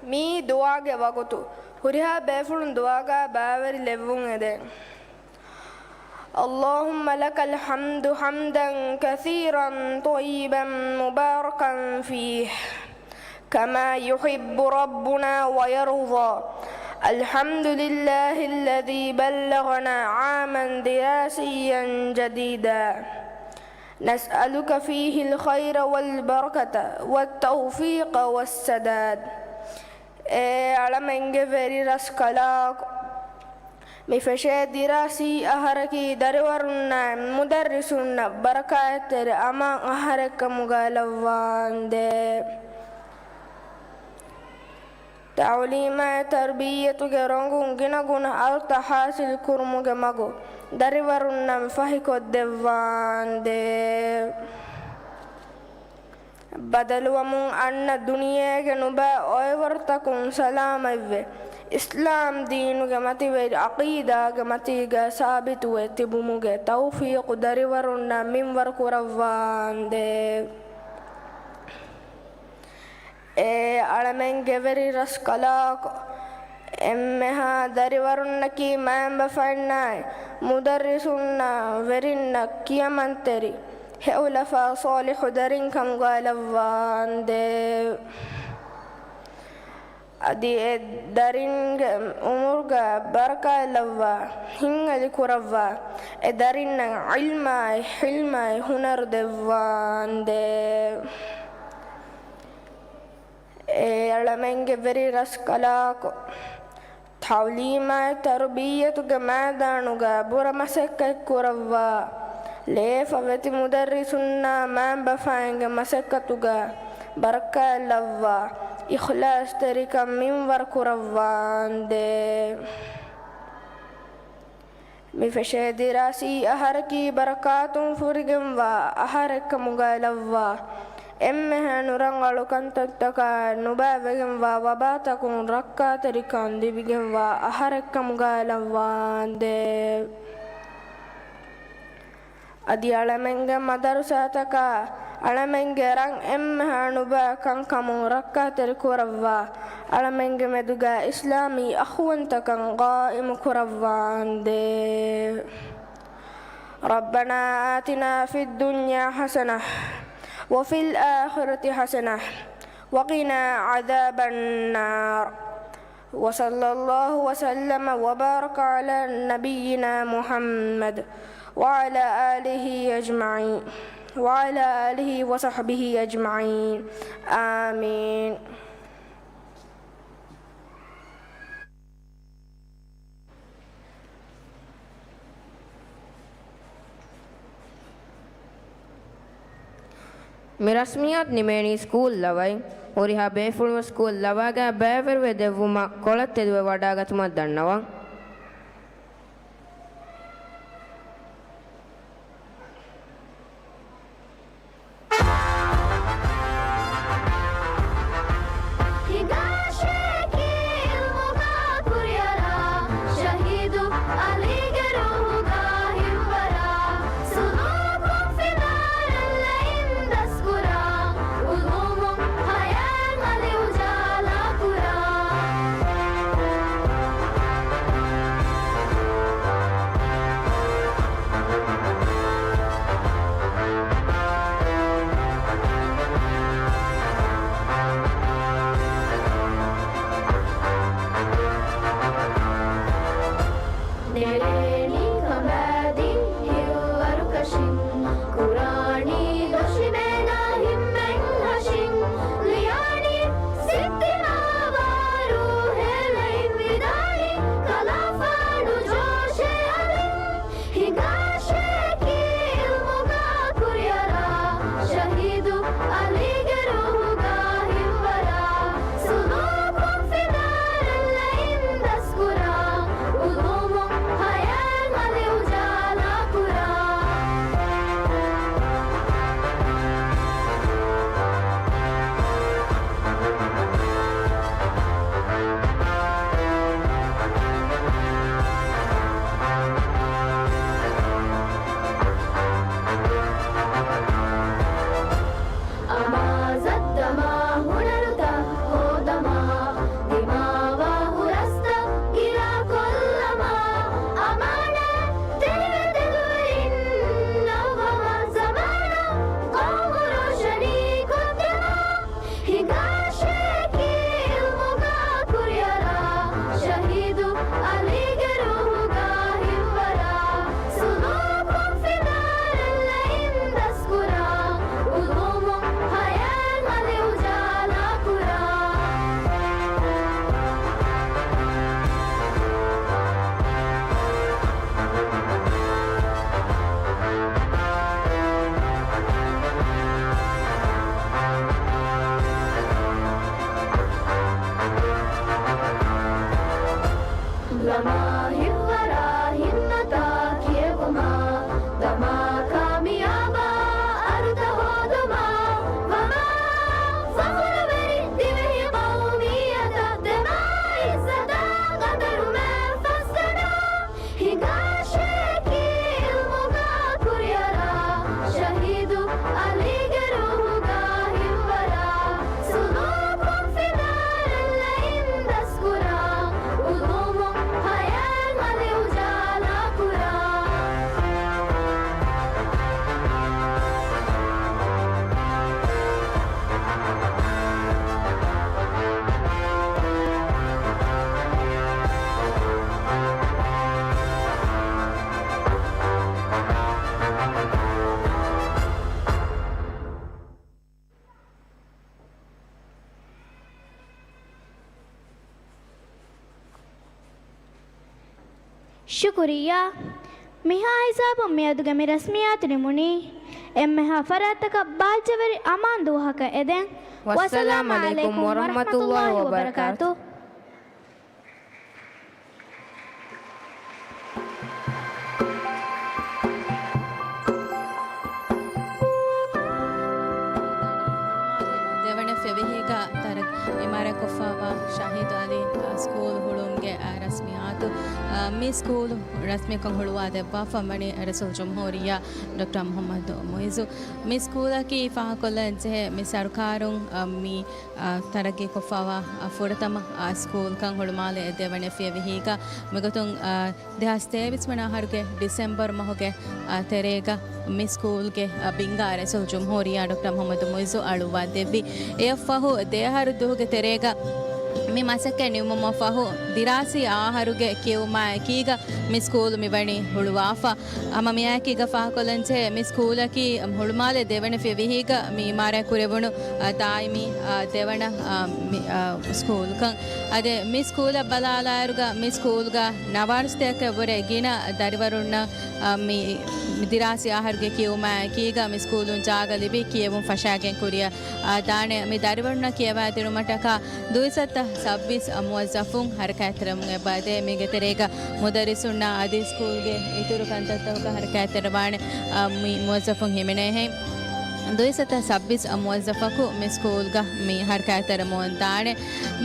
މިއީ ދުޢާގެ ވަގުތު. ހުރިހާ ބޭފުޅުން ދުޢާގަ ބައިވެރި ލެއްވުން އެދެން. اللهم لك الحمد حمدا كثيرا طيبا مباركا فيه كما يحب ربنا ويرضى. الحمد لله الذي بلغنا عاما دراسيا جديدا. نسألك فيه الخير والبركة والتوفيق والسداد. އޭ އަޅަމެންގެ ވެރިރަސްކަލާކޮ! މި ފެށޭ ދިރާސީ އަހަރަކީ ދަރިވަރުންނާއި މުދައްރިސުންނަށް ބަރަކާތްތެރި އަމާން އަހަރެއްކަމުގައި ލައްވާނދޭ. ތަޢުލީމާއި ތަރުބިއްޔަތުގެ ރޮނގުން ގިނަގުނަ އަރުތައް ޙާޞިލް ކުރުމުގެ މަގު ދަރިވަރުންނަށް ފަހިކޮށްދެއްވާނދޭ. ބަދަލުވަމުން އަންނަ ދުނިޔޭގެ ނުބައި އޮއިވަރުތަކުން ސަލާމަތްވެ، އިސްލާމް ދީނުގެ މަތިވެރި ޢަޤީދާގެ މަތީގަ ސާބިތުވެ ތިބުމުގެ ތައުފީޤު ދަރިވަރުންނަށް މިންވަރު ކުރައްވާނދޭ. އޭ އަޅަމެންގެ ވެރި ރަސްކަލާކޮ! އެންމެހާ ދަރިވަރުންނަކީ މައިންބަފައިންނާއި މުދައްރިސުންނާ ވެރިންނަށް ކިޔަމަންތެރި ހެޔޮލަފާ ޞާލިޙު ދަރިން ކަމުގައި ލައްވާނދޭ. އަދި އެ ދަރިންގެ އުމުރުގަ ބަރަކާތް ލައްވާ، ހިތްހަލި ކުރައްވާ، އެ ދަރިންނަށް ޢިލްމާއި ޙިލްމާއި ހުނަރު ދެއްވާނދޭ. އޭ އަޅަމެންގެ ވެރި ރަސްކަލާކޮ! ތަޢުލީމާއި ތަރުބިއްޔަތުގެ މައިދާނުގަ ބުރަ މަސައްކަތް ކުރައްވާ، ލޭފަ ވެތި މުދައްރިސުންނާ މައިންބަފައިންގެ މަސައްކަތުގަ ބަރަކާތް ލައްވާ، އިޚްލާޞްތެރިކަން މިންވަރު ކުރައްވާނދޭ. މި ފެށޭ ދިރާސީ އަހަރަކީ ބަރަކާތުން ފުރިގެންވާ އަހަރެއްކަމުގައި ލައްވާ، އެންމެހާ ނުރަނގަޅު ކަންތައްތަކާ ނުބައިވެގެންވާ ވަބާތަކުން ރައްކާތެރިކަން ލިބިގެންވާ އަހަރެއްކަމުގައި ލައްވާނދޭ. އަދި އަޅަމެންގެ މަދަރުސާތަކާ އަޅަމެންގެ ރަން އެންމެހާ ނުބައި ކަންކަމުން ރައްކާތެރި ކުރައްވާ، އަޅަމެންގެ މެދުގަ އިސްލާމީ އަޚުވަންތަކަން ގާއިމު ކުރައްވާނދޭ. ربنا آتنا في الدنيا حسنة وفي الآخرة حسنة وقنا عذاب النار. وصلى الله وسلم وبارك على نبينا محمد وعلى آله أجمعين، وعلى آله وصحبه أجمعين. آمين. މި ރަސްމިއްޔާތު ނިމޭނީ ސްކޫލް ލަވައިން. ހުރިހާ ބޭފުޅުން ސްކޫލް ލަވައިގަ ބައިވެރިވެ ދެއްވުމަށް ކޮޅަށް ތެދުވެ ވަޑާގަތުމަށް ދަންނަވަން. ހިނގާށޭ އިލްމުގަ ކުރިއަރާ، ޝަހީދު ޢަލީގެ ރޫހުގަ ހިއްވަރާ، ސުލޫކުން ފިލާރަން ލައިން ދަސްކުރާ، ޢުލޫމުން ހަޔާތް އަލި އުޖާލާ ކުރާ. އަލީގެ ރޫހުގަ ހިއްވަރާ، ސުލޫކުން ފިނޑާރެއްލައިން ދަސްކުރާ، އުލޫމު ހަޔާތް މަލި އުޖާލާ ކުރާ. ޝުކުރިއްޔާ. މިހާ ހިސާބުން މިއަދުގެ މި ރަސްމިއްޔާތު ނިމުނީ. އެންމެހާ ފަރާތްތަކަށް ބާއްޖަވެރި އަމާން ދުވަހަކަށް އެދެން. ވައްސަލާމް އަލައިކުމް ވަރަޙްމަތުﷲި ވަބަރަކާތު. ދެވަނަ ފެވިހީގަ ތަރަ އިމާރާތްކޮށްފައިވާ ޝަހީދު އަލީ، އާ، ސްކޫލް ހުޅުވުމުގެ، އާ، ރަސްމިއްޔާތު، އާ، މި ސްކޫލް ރަސްމީކޮށް ހުޅުވާ ދެއްވާފަ ވަނީ ރައީސުލްޖުމްހޫރިއްޔާ ޑޮކްޓަރ މުޙައްމަދު މުޢިއްޒު. މި ސްކޫލަކީ ފާހަގަކޮށްލަން ޖެހޭ މި ސަރުކާރުން، އާ، މި އާ، ތަރައްގީކޮށްފައިވާ، އާ، ފުރަތަމަ، އާ، ސްކޫލްކަން ހުޅުމާލެ ދެވަނަ ފިޔަވިހީގަ މިގޮތުން، އާ، ދެހާސް ތޭވީސް ވަނަ އަހަރުގެ ޑިސެމްބަރު މަހުގެ، އާ، ތެރޭގަ މި ސްކޫލްގެ، އާ، ބިންގާ ރައީސުލްޖުމްހޫރިއްޔާ ޑޮކްޓަރ މުޙައްމަދު މުޢިއްޒު އަޅުއްވާ ދެއްވި. އެއަށްފަހު ދެއަހަރު ދުވަހުގެ ތެރޭގަ މި މަސައްކަތް ނިމުމަށްފަހު ދިރާސީ އަހަރުގެ ކިޔެވުމާއެކީގަ މި ސްކޫލް މިވަނީ ހުޅުވާފަ. ހަމަ މިއާއެކީގަ ފާހަގަކޮށްލަންޖެހޭ، މި ސްކޫލަކީ ހުޅުމާލެ ދެވަނަ ފިޔަވިހީގަ މި އިމާރާތް ކުރެވުނު، އާ، ދާއިމީ، އާ، ދެވަނަ، އާ، މި، އާ، ސްކޫލްކަން. އަދި މި ސްކޫލަށް ބަލާލާއިރުގަ މި ސްކޫލްގަ ނަވާރަސަތޭކަ ވުރެ ގިނަ ދަރިވަރުންނަށް، އާ، މި، މި ދިރާސީ އަހަރުގެ ކިޔެވުމާއެކީގަ މި ސްކޫލުން ޖާގަ ލިބި ކިޔެވުން ފަށާގެން ކުރިއަށް، އާ، ދާނެ. މި ދަރިވަރުންނަށް ކިޔަވާދިނުމަށްޓަކާ ދުއިސައްތަ ސައްބީސް މުވައްޒަފުން ހަރަކާތްތެރިވަމުން އެބައިދޭ. މީގެ ތެރޭގަ މުދައްރިސުންނާ އަދި ސްކޫލްގެ އިތުރު ކަންތައްތަކުގަ ހަރަކާތްތެރިވާނެ، އަ، މި މުވައްޒަފުން ހިމެނޭހެން. ދުއިސައްތަ ސައްބީސް މުވައްޒަފަކު މި ސްކޫލްގަ މި ހަރަކާތްތެރިވަމުން ދާނެ.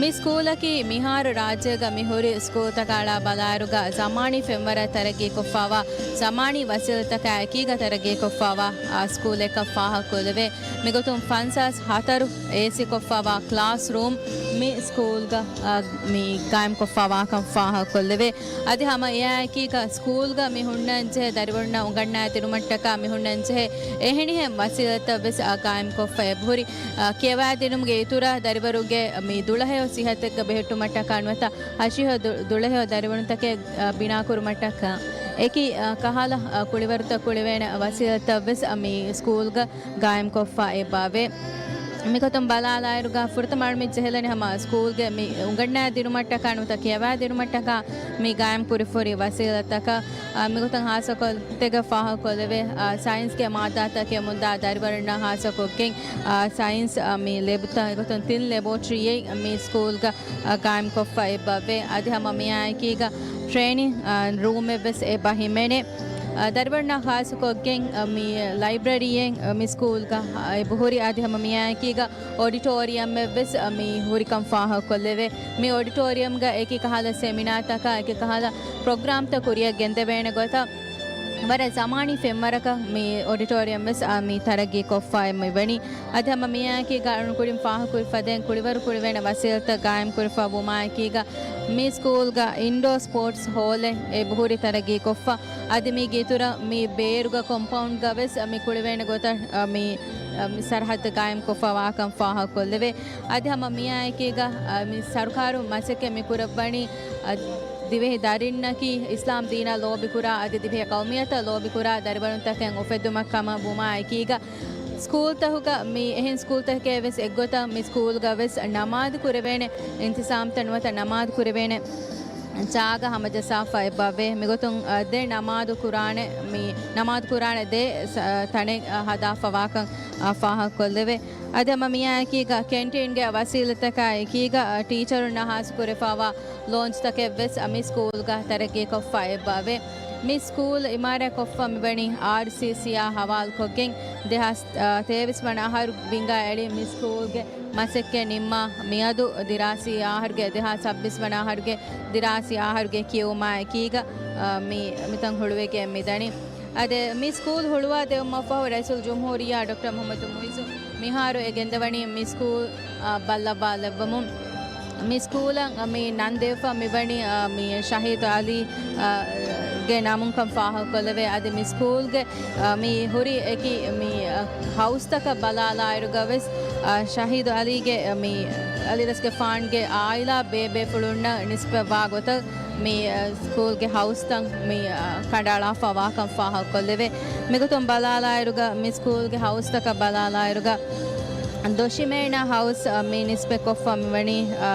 މި ސްކޫލަކީ މިހާރު ރާއްޖޭގަ މި ހުރި ސްކޫލްތަކާ އަޅާ ބަލާއިރުގަ ޒަމާނީ ފެންވަރަށް ތަރައްގީކޮށްފައިވާ، ޒަމާނީ ވަސީލަތްތަކާ އެކީގަ ތަރައްގީކޮށްފައިވާ، އާ، ސްކޫލެއްކަން ފާހަގަކޮށްލެވޭ. މިގޮތުން ފަންސާސް ހަތަރު އޭސީ ކޮށްފައިވާ ކްލާސް ރޫމް މި ސްކޫލްގަ، އާ، މި ގާއިމްކޮށްފައިވާކަން ފާހަގަކޮށްލެވޭ. އަދި ހަމަ އެއާއެކީގަ ސްކޫލްގަ މި ހުންނަންޖެހޭ ދަރިވަރުންނަށް އުނގަންނާދިނުމަށްޓަކާ މި ހުންނަންޖެހޭ އެހެނިހެން ވަސީލަތްތައްވެސް، އާ، ގާއިމްކޮށްފަ އެބަހުރި. އާ، ކިޔަވާދިނުމުގެ އިތުރަށް ދަރިވަރުގެ މި ދުޅަހެޔޮ ސިހަތެއްގަ ބެހެއްޓުމަށްޓަކާ ނުވަތަ ހަށިހެޔޮ ދު-، ދުޅަހެޔޮ ދަރިވަރުންތަކެއް، އާ، ބިނާކުރުމަށްޓަކާ އެކި، އާ، ކަހަލަ، އާ، ކުޅިވަރުތައް ކުޅެވޭނެ ވަސީލަތްތައްވެސް، އާ، މި ސްކޫލްގަ ގާއިމްކޮށްފަ އެބައެވެ. މިގޮތުން ބަލާލާއިރުގަ ފުރަތަމަ މި ޖެހިލަނީ ހަމަ ސްކޫލްގެ މި އުނގަންނާދިނުމަށްޓަކާ ނުވަތަ ކިޔަވާދިނުމަށްޓަކާ މި ގާއިމްކުރިފަހުރި ވަސީލަތްތަކަށް. އާ، މިގޮތަށް ހާއްސަކޮށް ތެގެ ފާހަގަކޮށްލެވޭ، އާ، ސައިންސްގެ މާއްދާތައް ކިޔަމުންދާ ދަރިވަރުންނާ ހާއްސަކޮށްގެން، އާ، ސައިންސް، އާ، މި ލެބުތައް އެގޮތުން ތިން ލެބޯޓްރީއެއް މި ސްކޫލްގަ، އާ، ގާއިމްކޮށްފަ އެބައެވެ. އަދި ހަމަ މިއާއެކީގަ ޓްރޭނިން، އާ، ރޫމެއްވެސް އެބަ ހިމެނޭ. އާ، ދަރިވަރުންނާ ހާއްސަކޮށްގެން، އާ، މި ލައިބްރަރީއެއް، އާ، މި ސްކޫލްގަ، އާ، އެބަހުރި. އަދި ހަމަ މިއާއެކީގަ އޮޑިޓޯރިއަމެއްވެސް، އާ، މި ހުރިކަން ފާހަގަކޮށްލެވޭ. މި އޮޑިޓޯރިއަމްގަ އެކި ކަހަލަ ސެމިނާތަކާ، އެކި ކަހަލަ ޕްރޮގްރާމްތައް ކުރިއަށް ގެންދެވޭނެ ގޮތަށް ވަރަށް ޒަމާނީ ފެންވަރަކަށް މި އޮޑިޓޯރިއަމްވެސް، އާ، މި ތަރައްގީކޮށްފައި މިވަނީ. އަދި ހަމަ މިއާއެކީގަ އަޅުން ކުރިން ފާހަގަކުރި ފަދައިން ކުޅިވަރު ކުރެވޭނެ ވަސީލަތްތައް ގާއިމްކުރިފަ ވުމާއެކީގަ މި ސްކޫލްގަ އިންޑޯ ސްޕޯޓްސް ހޯލެއް އެބަހުރި ތަރައްގީކޮށްފަ. އަދި މީގެ އިތުރަށް މި ބޭރުގަ ކޮމްޕައުންޑްގަވެސް މި ކުޅެވޭނެ ގޮތަށް، އަ، މި، އަ، މި ސަރަހައްދު ގާއިމްކޮށްފަ ވާކަން ފާހަގަކޮށްލެވޭ. އަދި ހަމަ މިއާއެކީގަ، އަ، މި ސަރުކާރުން މަސައްކަތް މި ކުރައްވަނީ، އަ، ދިވެހި ދަރިންނަކީ އިސްލާމް ދީނަށް ލޯބިކުރާ، އަދި ދިވެހި ޤައުމިއްޔަތަށް ލޯބިކުރާ ދަރިވަރުންތަކެއް އުފެއްދުމަށް ކަމަށް ވުމާއެކީގަ، ސްކޫލްތަކުގަ މި އެހެން ސްކޫލްތަކެއް ވެސް އެއްގޮތަށް މި ސްކޫލްގަ ވެސް ނަމާދު ކުރެވޭނެ އިންތިޒާމްތައް ނުވަތަ ނަމާދު ކުރެވޭނެ ޖާގަ ހަމަޖައްސާފަ އެބައެވެ. މިގޮތުން، އަ، ދެ ނަމާދު ކުރާނެ، މި ނަމާދު ކުރާނެ ދެ ސަ-، ތަނެއް، އަ، ހަދާފަ ވާކަން، އަ، ފާހަގަކޮށްލެވޭ. އަދި ހަމަ މިއާއެކީގަ ކެންޓީންގެ ވަސީލަތަކާ އެކީގަ، އަ، ޓީޗަރުންނަށް ހާއްސަ ކުރެފައިވާ ލޯންޗްތަކެއް ވެސް މި ސްކޫލްގަ ތަރައްގީކޮށްފަ އެބައެވެ. މި ސްކޫލް އިމާރާތްކޮށްފަ މިވަނީ އާރްސީސީއާ ހަވާލުކޮށްގެން ދެހާސް ތޭވީސް ވަނަ އަހަރު ބިންގާ އެޅި މި ސްކޫލްގެ މަސައްކަތް ނިންމާ މިއަދު ދިރާސީ އަހަރުގެ، ދެހާސް ސައްބީސް ވަނަ އަހަރުގެ ދިރާސީ އަހަރުގެ ކިޔެވުމާ އެކީގަ، އަ، މި، މިތަން ހުޅުވިގެން މިދަނީ. އަދި މި ސްކޫލް ހުޅުވާ ދެއްވުމަށްފަހު ރައީސުލްޖުމްހޫރިއްޔާ ޑޮކްޓަރ މުޙައްމަދު މުޢިއްޒު މިހާރު އެ ގެންދަވަނީ މި ސްކޫލް، އާ، ބައްލަވާލެއްވަމުން. މި ސްކޫލަށް މި ނަން ދެއްވާ މިވަނީ، އާ، މި ޝަހީދު ޢަލީ، އާ، ގެ ނަމުންކަން ފާހަގަކޮށްލެވޭ. އަދި މި ސްކޫލްގެ، އާ، މި ހުރި އެކި މި، އާ، ހައުސްތަކަށް ބަލާލާއިރުގަ ވެސް، އާ، ޝަހީދު ޢަލީގެ، އާ، މި ޢަލީ ރަސްގެފާންގެ ޢާއިލާ ބޭބޭފުޅުންނަށް ނިސްބަތްވާ ގޮތަށް މި، އާ، ސްކޫލްގެ ހައުސްތައް މި، އާ، ކަނޑައަޅާފަ ވާކަން ފާހަގަކޮށްލެވޭ. މިގޮތުން ބަލާލާއިރުގަ، މި ސްކޫލްގެ ހައުސްތަކަށް ބަލާލާއިރުގަ، ދޮށިމޭނާ ހައުސް، އާ، މި ނިސްބަތްކޮށްފަ މިވަނީ، އާ،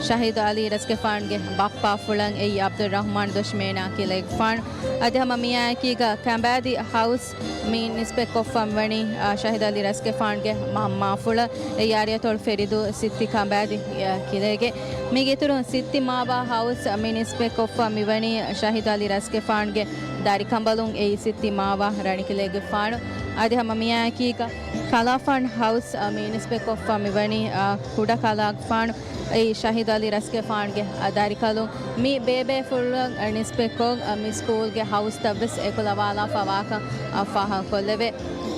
ޝަހީދު ޢަލީ ރަސްގެފާންގެ ބައްޕާފުޅަށް އެއީ ޢަބްދުއްރަޙްމާން ދޮށިމޭނާ ކިލެގެފާނު. އަދި ހަމަ މިއާއެކީގަ ކަނބާދި ހައުސް މި ނިސްބަތްކޮށްފަ މިވަނީ، އާ، ޝަހީދު ޢަލީ ރަސްގެފާންގެ މަންމާފުޅަށް އެއީ އަރިއަތޮޅު ފެރިދޫ ސިއްތި ކަނބާދި، އާ، ކިލޭގެ. މީގެ އިތުރުން ސިއްތި މާވާ ހައުސް މި ނިސްބަތްކޮށްފަ މިވަނީ ޝަހީދު ޢަލީ ރަސްގެފާންގެ ދަރިކަނބަލުން އެއީ ސިއްތި މާވާ ރަނިކިލޭގެފާނު. އަދި ހަމަ މިއާއެކީގަ ކަލާފާން ހައުސް މި ނިސްބަތްކޮށްފަ މިވަނީ، އާ، ކުޑަ ކަލާފާނު އެއީ ޝަހީދު ޢަލީ ރަސްގެފާންގެ، އާ، ދަރިކަލުން. މި ބޭބޭފުޅުން ނިސްބަތްކޮށް، އާ، މި ސްކޫލްގެ ހައުސްތައް ވެސް އެކުލަވާލާފަ ވާކަން، އާ، ފާހަގަކޮށްލެވޭ.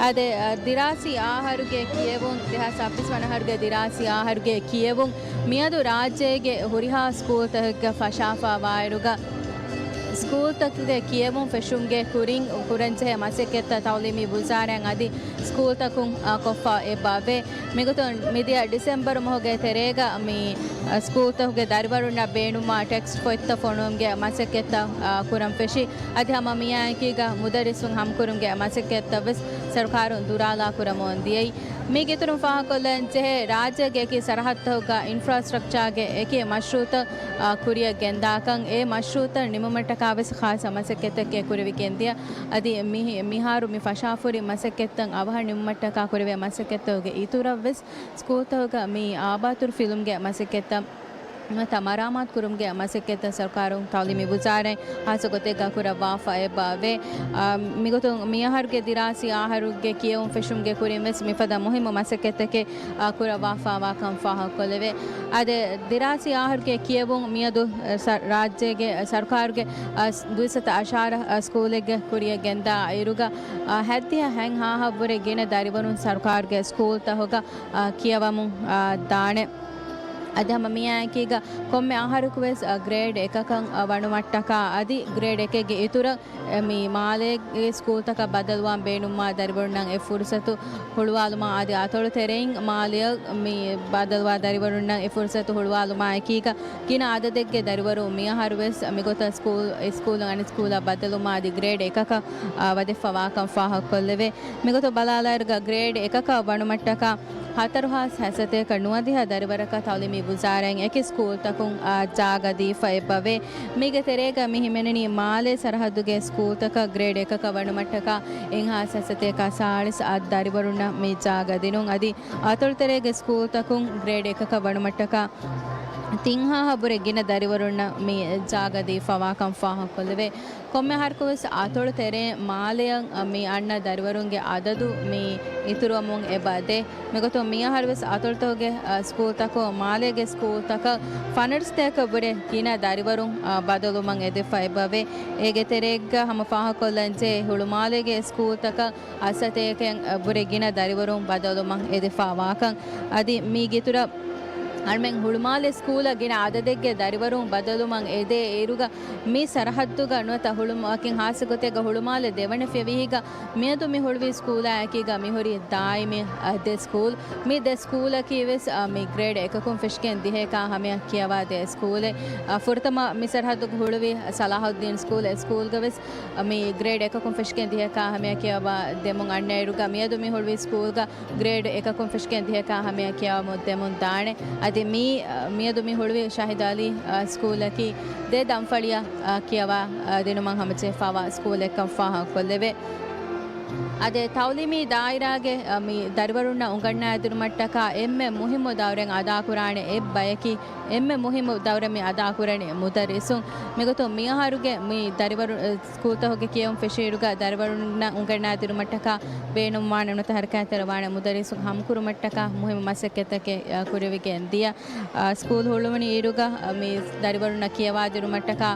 އަދި، އާ، ދިރާސީ އާހަރުގެ ކިޔެވުން ދެހާސް ސައްބީސް ވަނަ އަހަރުގެ ދިރާސީ އާހަރުގެ ކިޔެވުން މިއަދު ރާއްޖޭގެ ހުރިހާ ސްކޫލްތަކެއްގަ ފަށާފަ ވާއިރުގަ، ސްކޫލްތަކުގެ ކިޔެވުން ފެށުމުގެ ކުރިން ކުރަންޖެހޭ މަސައްކަތްތައް ތަޢުލީމީ ވުޒާރާއިން އަދި ސްކޫލްތަކުން، އާ، ކޮށްފަ އެބައޮތް. މިގޮތުން މިދިޔަ ޑިސެމްބަރު މަހުގެ ތެރޭގަ މި، އާ، ސްކޫލްތަކުގެ ދަރިވަރުންނަށް ބޭނުންވާ ޓެކްސްޓް ފޮތްތައް ފޮނުވުމުގެ މަސައްކަތްތައް، އާ، ކުރަން ފެށި. އަދި ހަމަ މިއާއެކީގަ މުދައްރިސުން ހަމަކުރުމުގެ މަސައްކަތްތައް ވެސް ސަރުކާރުން ދުރާލާ ކުރަމުން ދިޔައީ. މީގެ އިތުރުން ފާހަގަކޮށްލަން ޖެހޭ، ރާއްޖޭގެ އެކި ސަރަހައްދުތަކުގަ އިންފްރާސްޓްރަކްޗާގެ އެކި މަޝްރޫއުތައް، އާ، ކުރިއަށް ގެންދާކަން، އެ މަޝްރޫއުތައް ނިމުމަށްޓަކާ ވެސް ޚާއްސަ މަސައްކަތްތަކެއް ކުރެވިގެންދިޔަ. އަދި މި-، މިހާރު މި ފަށާފަހުރި މަސައްކަތްތައް އަވަހަށް ނިމުމަށްޓަކާ ކުރެވޭ މަސައްކަތްތަކުގެ އިތުރަށް ވެސް ސްކޫލްތަކުގަ މި އާބާތުރު ފިލުމުގެ މަސައްކަތްތައް ނުވަތަ މަރާމާތު ކުރުމުގެ މަސައްކަތްތައް ސަރުކާރުން ތަޢުލީމީ ވުޒާރާއިން ހާއްސަ ގޮތެއްގަ ކުރައްވާފަ އެބަ އެބައޮތް. އާ، މިގޮތުން މިއަހަރުގެ ދިރާސީ އަހަރުގެ ކިޔެވުން ފެށުމުގެ ކުރިން ވެސް މިފަދަ މުހިއްމު މަސައްކަތްތަކެއް، އާ، ކުރައްވާފަ ވާކަން ފާހަގަކޮށްލެވޭ. އަދި ދިރާސީ އަހަރުގެ ކިޔެވުން މިއަދު، އާ، ސަ-، ރާއްޖޭގެ، އާ، ސަރުކާރުގެ، އާ، ސް-، ދުއިސައްތަ އަށާރަ، އާ، ސްކޫލެއްގެ ކުރިއަށް ގެންދާ އިރުގަ، އާ، ހައްދިހަ ހަތް ހާހަށްވުރެ ގިނަ ދަރިވަރުން ސަރުކާރުގެ ސްކޫލްތަކުގަ، އާ، ކިޔަވަމުން، އާ، ދާނެ. އަދި ހަމަ މިއާއެކީގަ ކޮންމެ އަހަރަކު ވެސް، އަ، ގްރޭޑް އެކަކަށް، އަ، ވަނުމަށްޓަކާ އަދި ގްރޭޑް އެކެއްގެ އިތުރަށް، އެ، މި މާލޭގެ ސްކޫލްތަކަށް ބަދަލުވާން ބޭނުންވާ ދަރިވަރުންނަށް އެ ފުރުސަތު ހުޅުވާލުމާ އަދި އަތޮޅު ތެރެއިން މާލެއަށް މި ބަދަލުވާ ދަރިވަރުންނަށް އެ ފުރުސަތު ހުޅުވާލުމާ އެކީގަ ގިނަ އަދަދެއްގެ ދަރިވަރުން މިއަހަރު ވެސް މިގޮތަށް ސްކޫލް، އެ ސްކޫލުން އަނެއް ސްކޫލަށް ބަދަލުވުމާ އަދި ގްރޭޑް އެކަކަށް، އާ، ވަދެފަ ވާކަން ފާހަގަކޮށްލެވޭ. މިގޮތަށް ބަލާލާއިރުގަ ގްރޭޑް އެކަކަށް ވަނުމަށްޓަކާ ހަތަރު ހާސް ހަސަތޭކަ ނުވަދިހަ ދަރިވަރަކަށް ތަޢުލީމީ ވުޒާރާއިން އެކި ސްކޫލްތަކުން، އާ، ޖާގަ ދީފަ އެބަވޭ. މީގެ ތެރޭގަ މި ހިމެނެނީ މާލޭ ސަރަހައްދުގެ ސްކޫލްތަކަށް ގްރޭޑް އެކަކަށް ވަނުމަށްޓަކާ އެއް ހާސް ހަސަތޭކަ ސާޅީސް އަށް ދަރިވަރުންނަށް މި ޖާގަ ދިނުން. އަދި އަތޮޅު ތެރޭގެ ސްކޫލްތަކުން ގްރޭޑް އެކަކަށް ވަނުމަށްޓަކާ ތިން ހާހަށްވުރެ ގިނަ ދަރިވަރުންނަށް މި ޖާގަ ދީފަ ވާކަން ފާހަގަކޮށްލެވޭ. ކޮންމެ އަހަރަކުވެސް އަތޮޅު ތެރޭ މާލެއަށް މި އަންނަ ދަރިވަރުންގެ އަދަދު މި އިތުރުވަމުން އެބަ ދޭ. މިގޮތުން މިއަހަރުވެސް އަތޮޅުތަކުގެ، އަ، ސްކޫލްތަކުން މާލޭގެ ސްކޫލްތަކަށް ފަނަރަ ސަތޭކައަށްވުރެ ގިނަ ދަރިވަރުން، އަ، ބަދަލުވުމަށް އެދިފަ އެބަވޭ. އޭގެ ތެރޭގަ ހަމަ ފާހަގަކޮށްލަންޖެހޭ ހުޅުމާލޭގެ ސްކޫލްތަކަށް އަށް ސަތޭކައަށްވުރެ ގިނަ ދަރިވަރުން ބަދަލުވުމަށް އެދިފަ ވާކަން. އަދި މީގެއިތުރަށް އަޅުމެން ހުޅުމާލެ ސްކޫލަށް ގިނަ އަދަދެއްގެ ދަރިވަރުން ބަދަލުވުމަށް އެދޭ އިރުގަ މި ސަރަހައްދުގަ ނުވަތަ ހުޅުމަކިން ހާއްސަ ގޮތެއްގަ ހުޅުމާލެ ދެވަނަ ފިޔަވަހީގަ މިއަދު މި ހުޅުވި ސްކޫލާއެކީގަ މިހުރި ދާއިމީ، އަ، ދެ ސްކޫލް. މި ދެ ސްކޫލަކީ ވެސް، އަ، މި ގްރޭޑް އެކަކުން ފެށިގެން ދިހައެކާ ހަމަޔަށް ކިޔަވާ ދޭ ސްކޫލެއް. އަ، ފުރަތަމަ މި ސަރަހައްދުގަ ހުޅުވި ސަލާހުއްދީން ސްކޫލް، އެ ސްކޫލްގަ ވެސް، އަ، މި ގްރޭޑް އެކަކުން ފެށިގެން ދިހައެކާ ހަމަޔަށް ކިޔަވާ ދެމުން އަންނައިރުގަ މިއަދު މި ހުޅުވި ސްކޫލްގަ ގްރޭޑް އެކަކުން ފެށިގެން ދިހައެކާ ހަމަޔަށް ކިޔަވަމުން ދެމުން ދާނެ. އަދި މި، އަ، މިއަދު މި ހުޅުވި ޝަހީދު އަލީ، އަ، ސްކޫލަކީ ދެ ދަންފަޅިއަށް، އަ، ކިޔަވާ، އަ، ދިނުމަށް ހަމަޖެހިފަވާ ސްކޫލެއްކަން ފާހަގަކޮށްލެވޭ. އަދި ތައުލީމީ ދާއިރާގެ، އަ، މި ދަރިވަރުންނަށް އުނގަންނާދިނުމަށްޓަކާ އެންމެ މުހިއްމު ދައުރެއް އަދާކުރާނެ އެއްބަޔަކީ، އެންމެ މުހިއްމު ދައުރެއް މި އަދާކުރަނީ މުދައްރިސުން. މިގޮތުން މިއަހަރުގެ މި ދަރިވަރު، އަ، ސްކޫލްތަކުގެ ކިޔެވުން ފެށިއިރުގަ ދަރިވަރުންނަށް އުނގަންނާދިނުމަށްޓަކާ ބޭނުންވާނެ ނުވަތަ ހަރަކާތްތެރިވާނެ މުދައްރިސުން ހަމަކުރުމަށްޓަކާ މުހިއްމު މަސައްކަތްތަކެއް، އަ، ކުރެވިގެން ދިޔަ. އާ، ސްކޫލް ހުޅުވުނުއިރުގަ، މި ދަރިވަރުންނަށް ކިޔަވާދިނުމަށްޓަކާ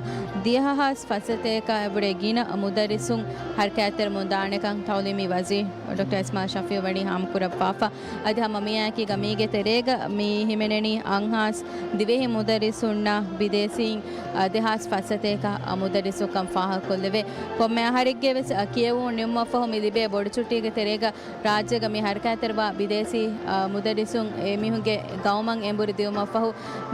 ދިހަ ހާސް ފަސްސަތޭކަ އެބުރޭ ގިނަ މުދައްރިސުން ހަރަކާތްތެރިވަމުން ދާނެކަން ތައުލީމީ ވަޒީރު ޑޮކްޓަރ އިސްމާއިލް ޝަފީއު ވަނީ ހާމަކުރައްވާފަ. އަދި ހަމަ މިއާއެކީގަ މީގެ ތެރޭގަ މި ހިމެނެނީ އަށްހާސް ދިވެހި މުދައްރިސުންނަށް ބިދޭސީން، އާ، ދެހާސް ފަސްސަތޭކަ މުދައްރިސުންކަން ފާހަގަކޮށްލެވޭ. ކޮންމެ އަހަރެއްގެ ވެސް، އާ، ކިޔެވުން ނިމުމަށްފަހު މި ލިބޭ ބޮޑު ޗުއްޓީގެ ތެރޭގަ ރާއްޖޭގަ މި ހަރަކާތްތެރިވާ ބިދޭސީ، އާ، މުދައްރިސުން އެމީހުންގެ ގައުމަށް އެނބުރި ދިއުމަށްފަހު،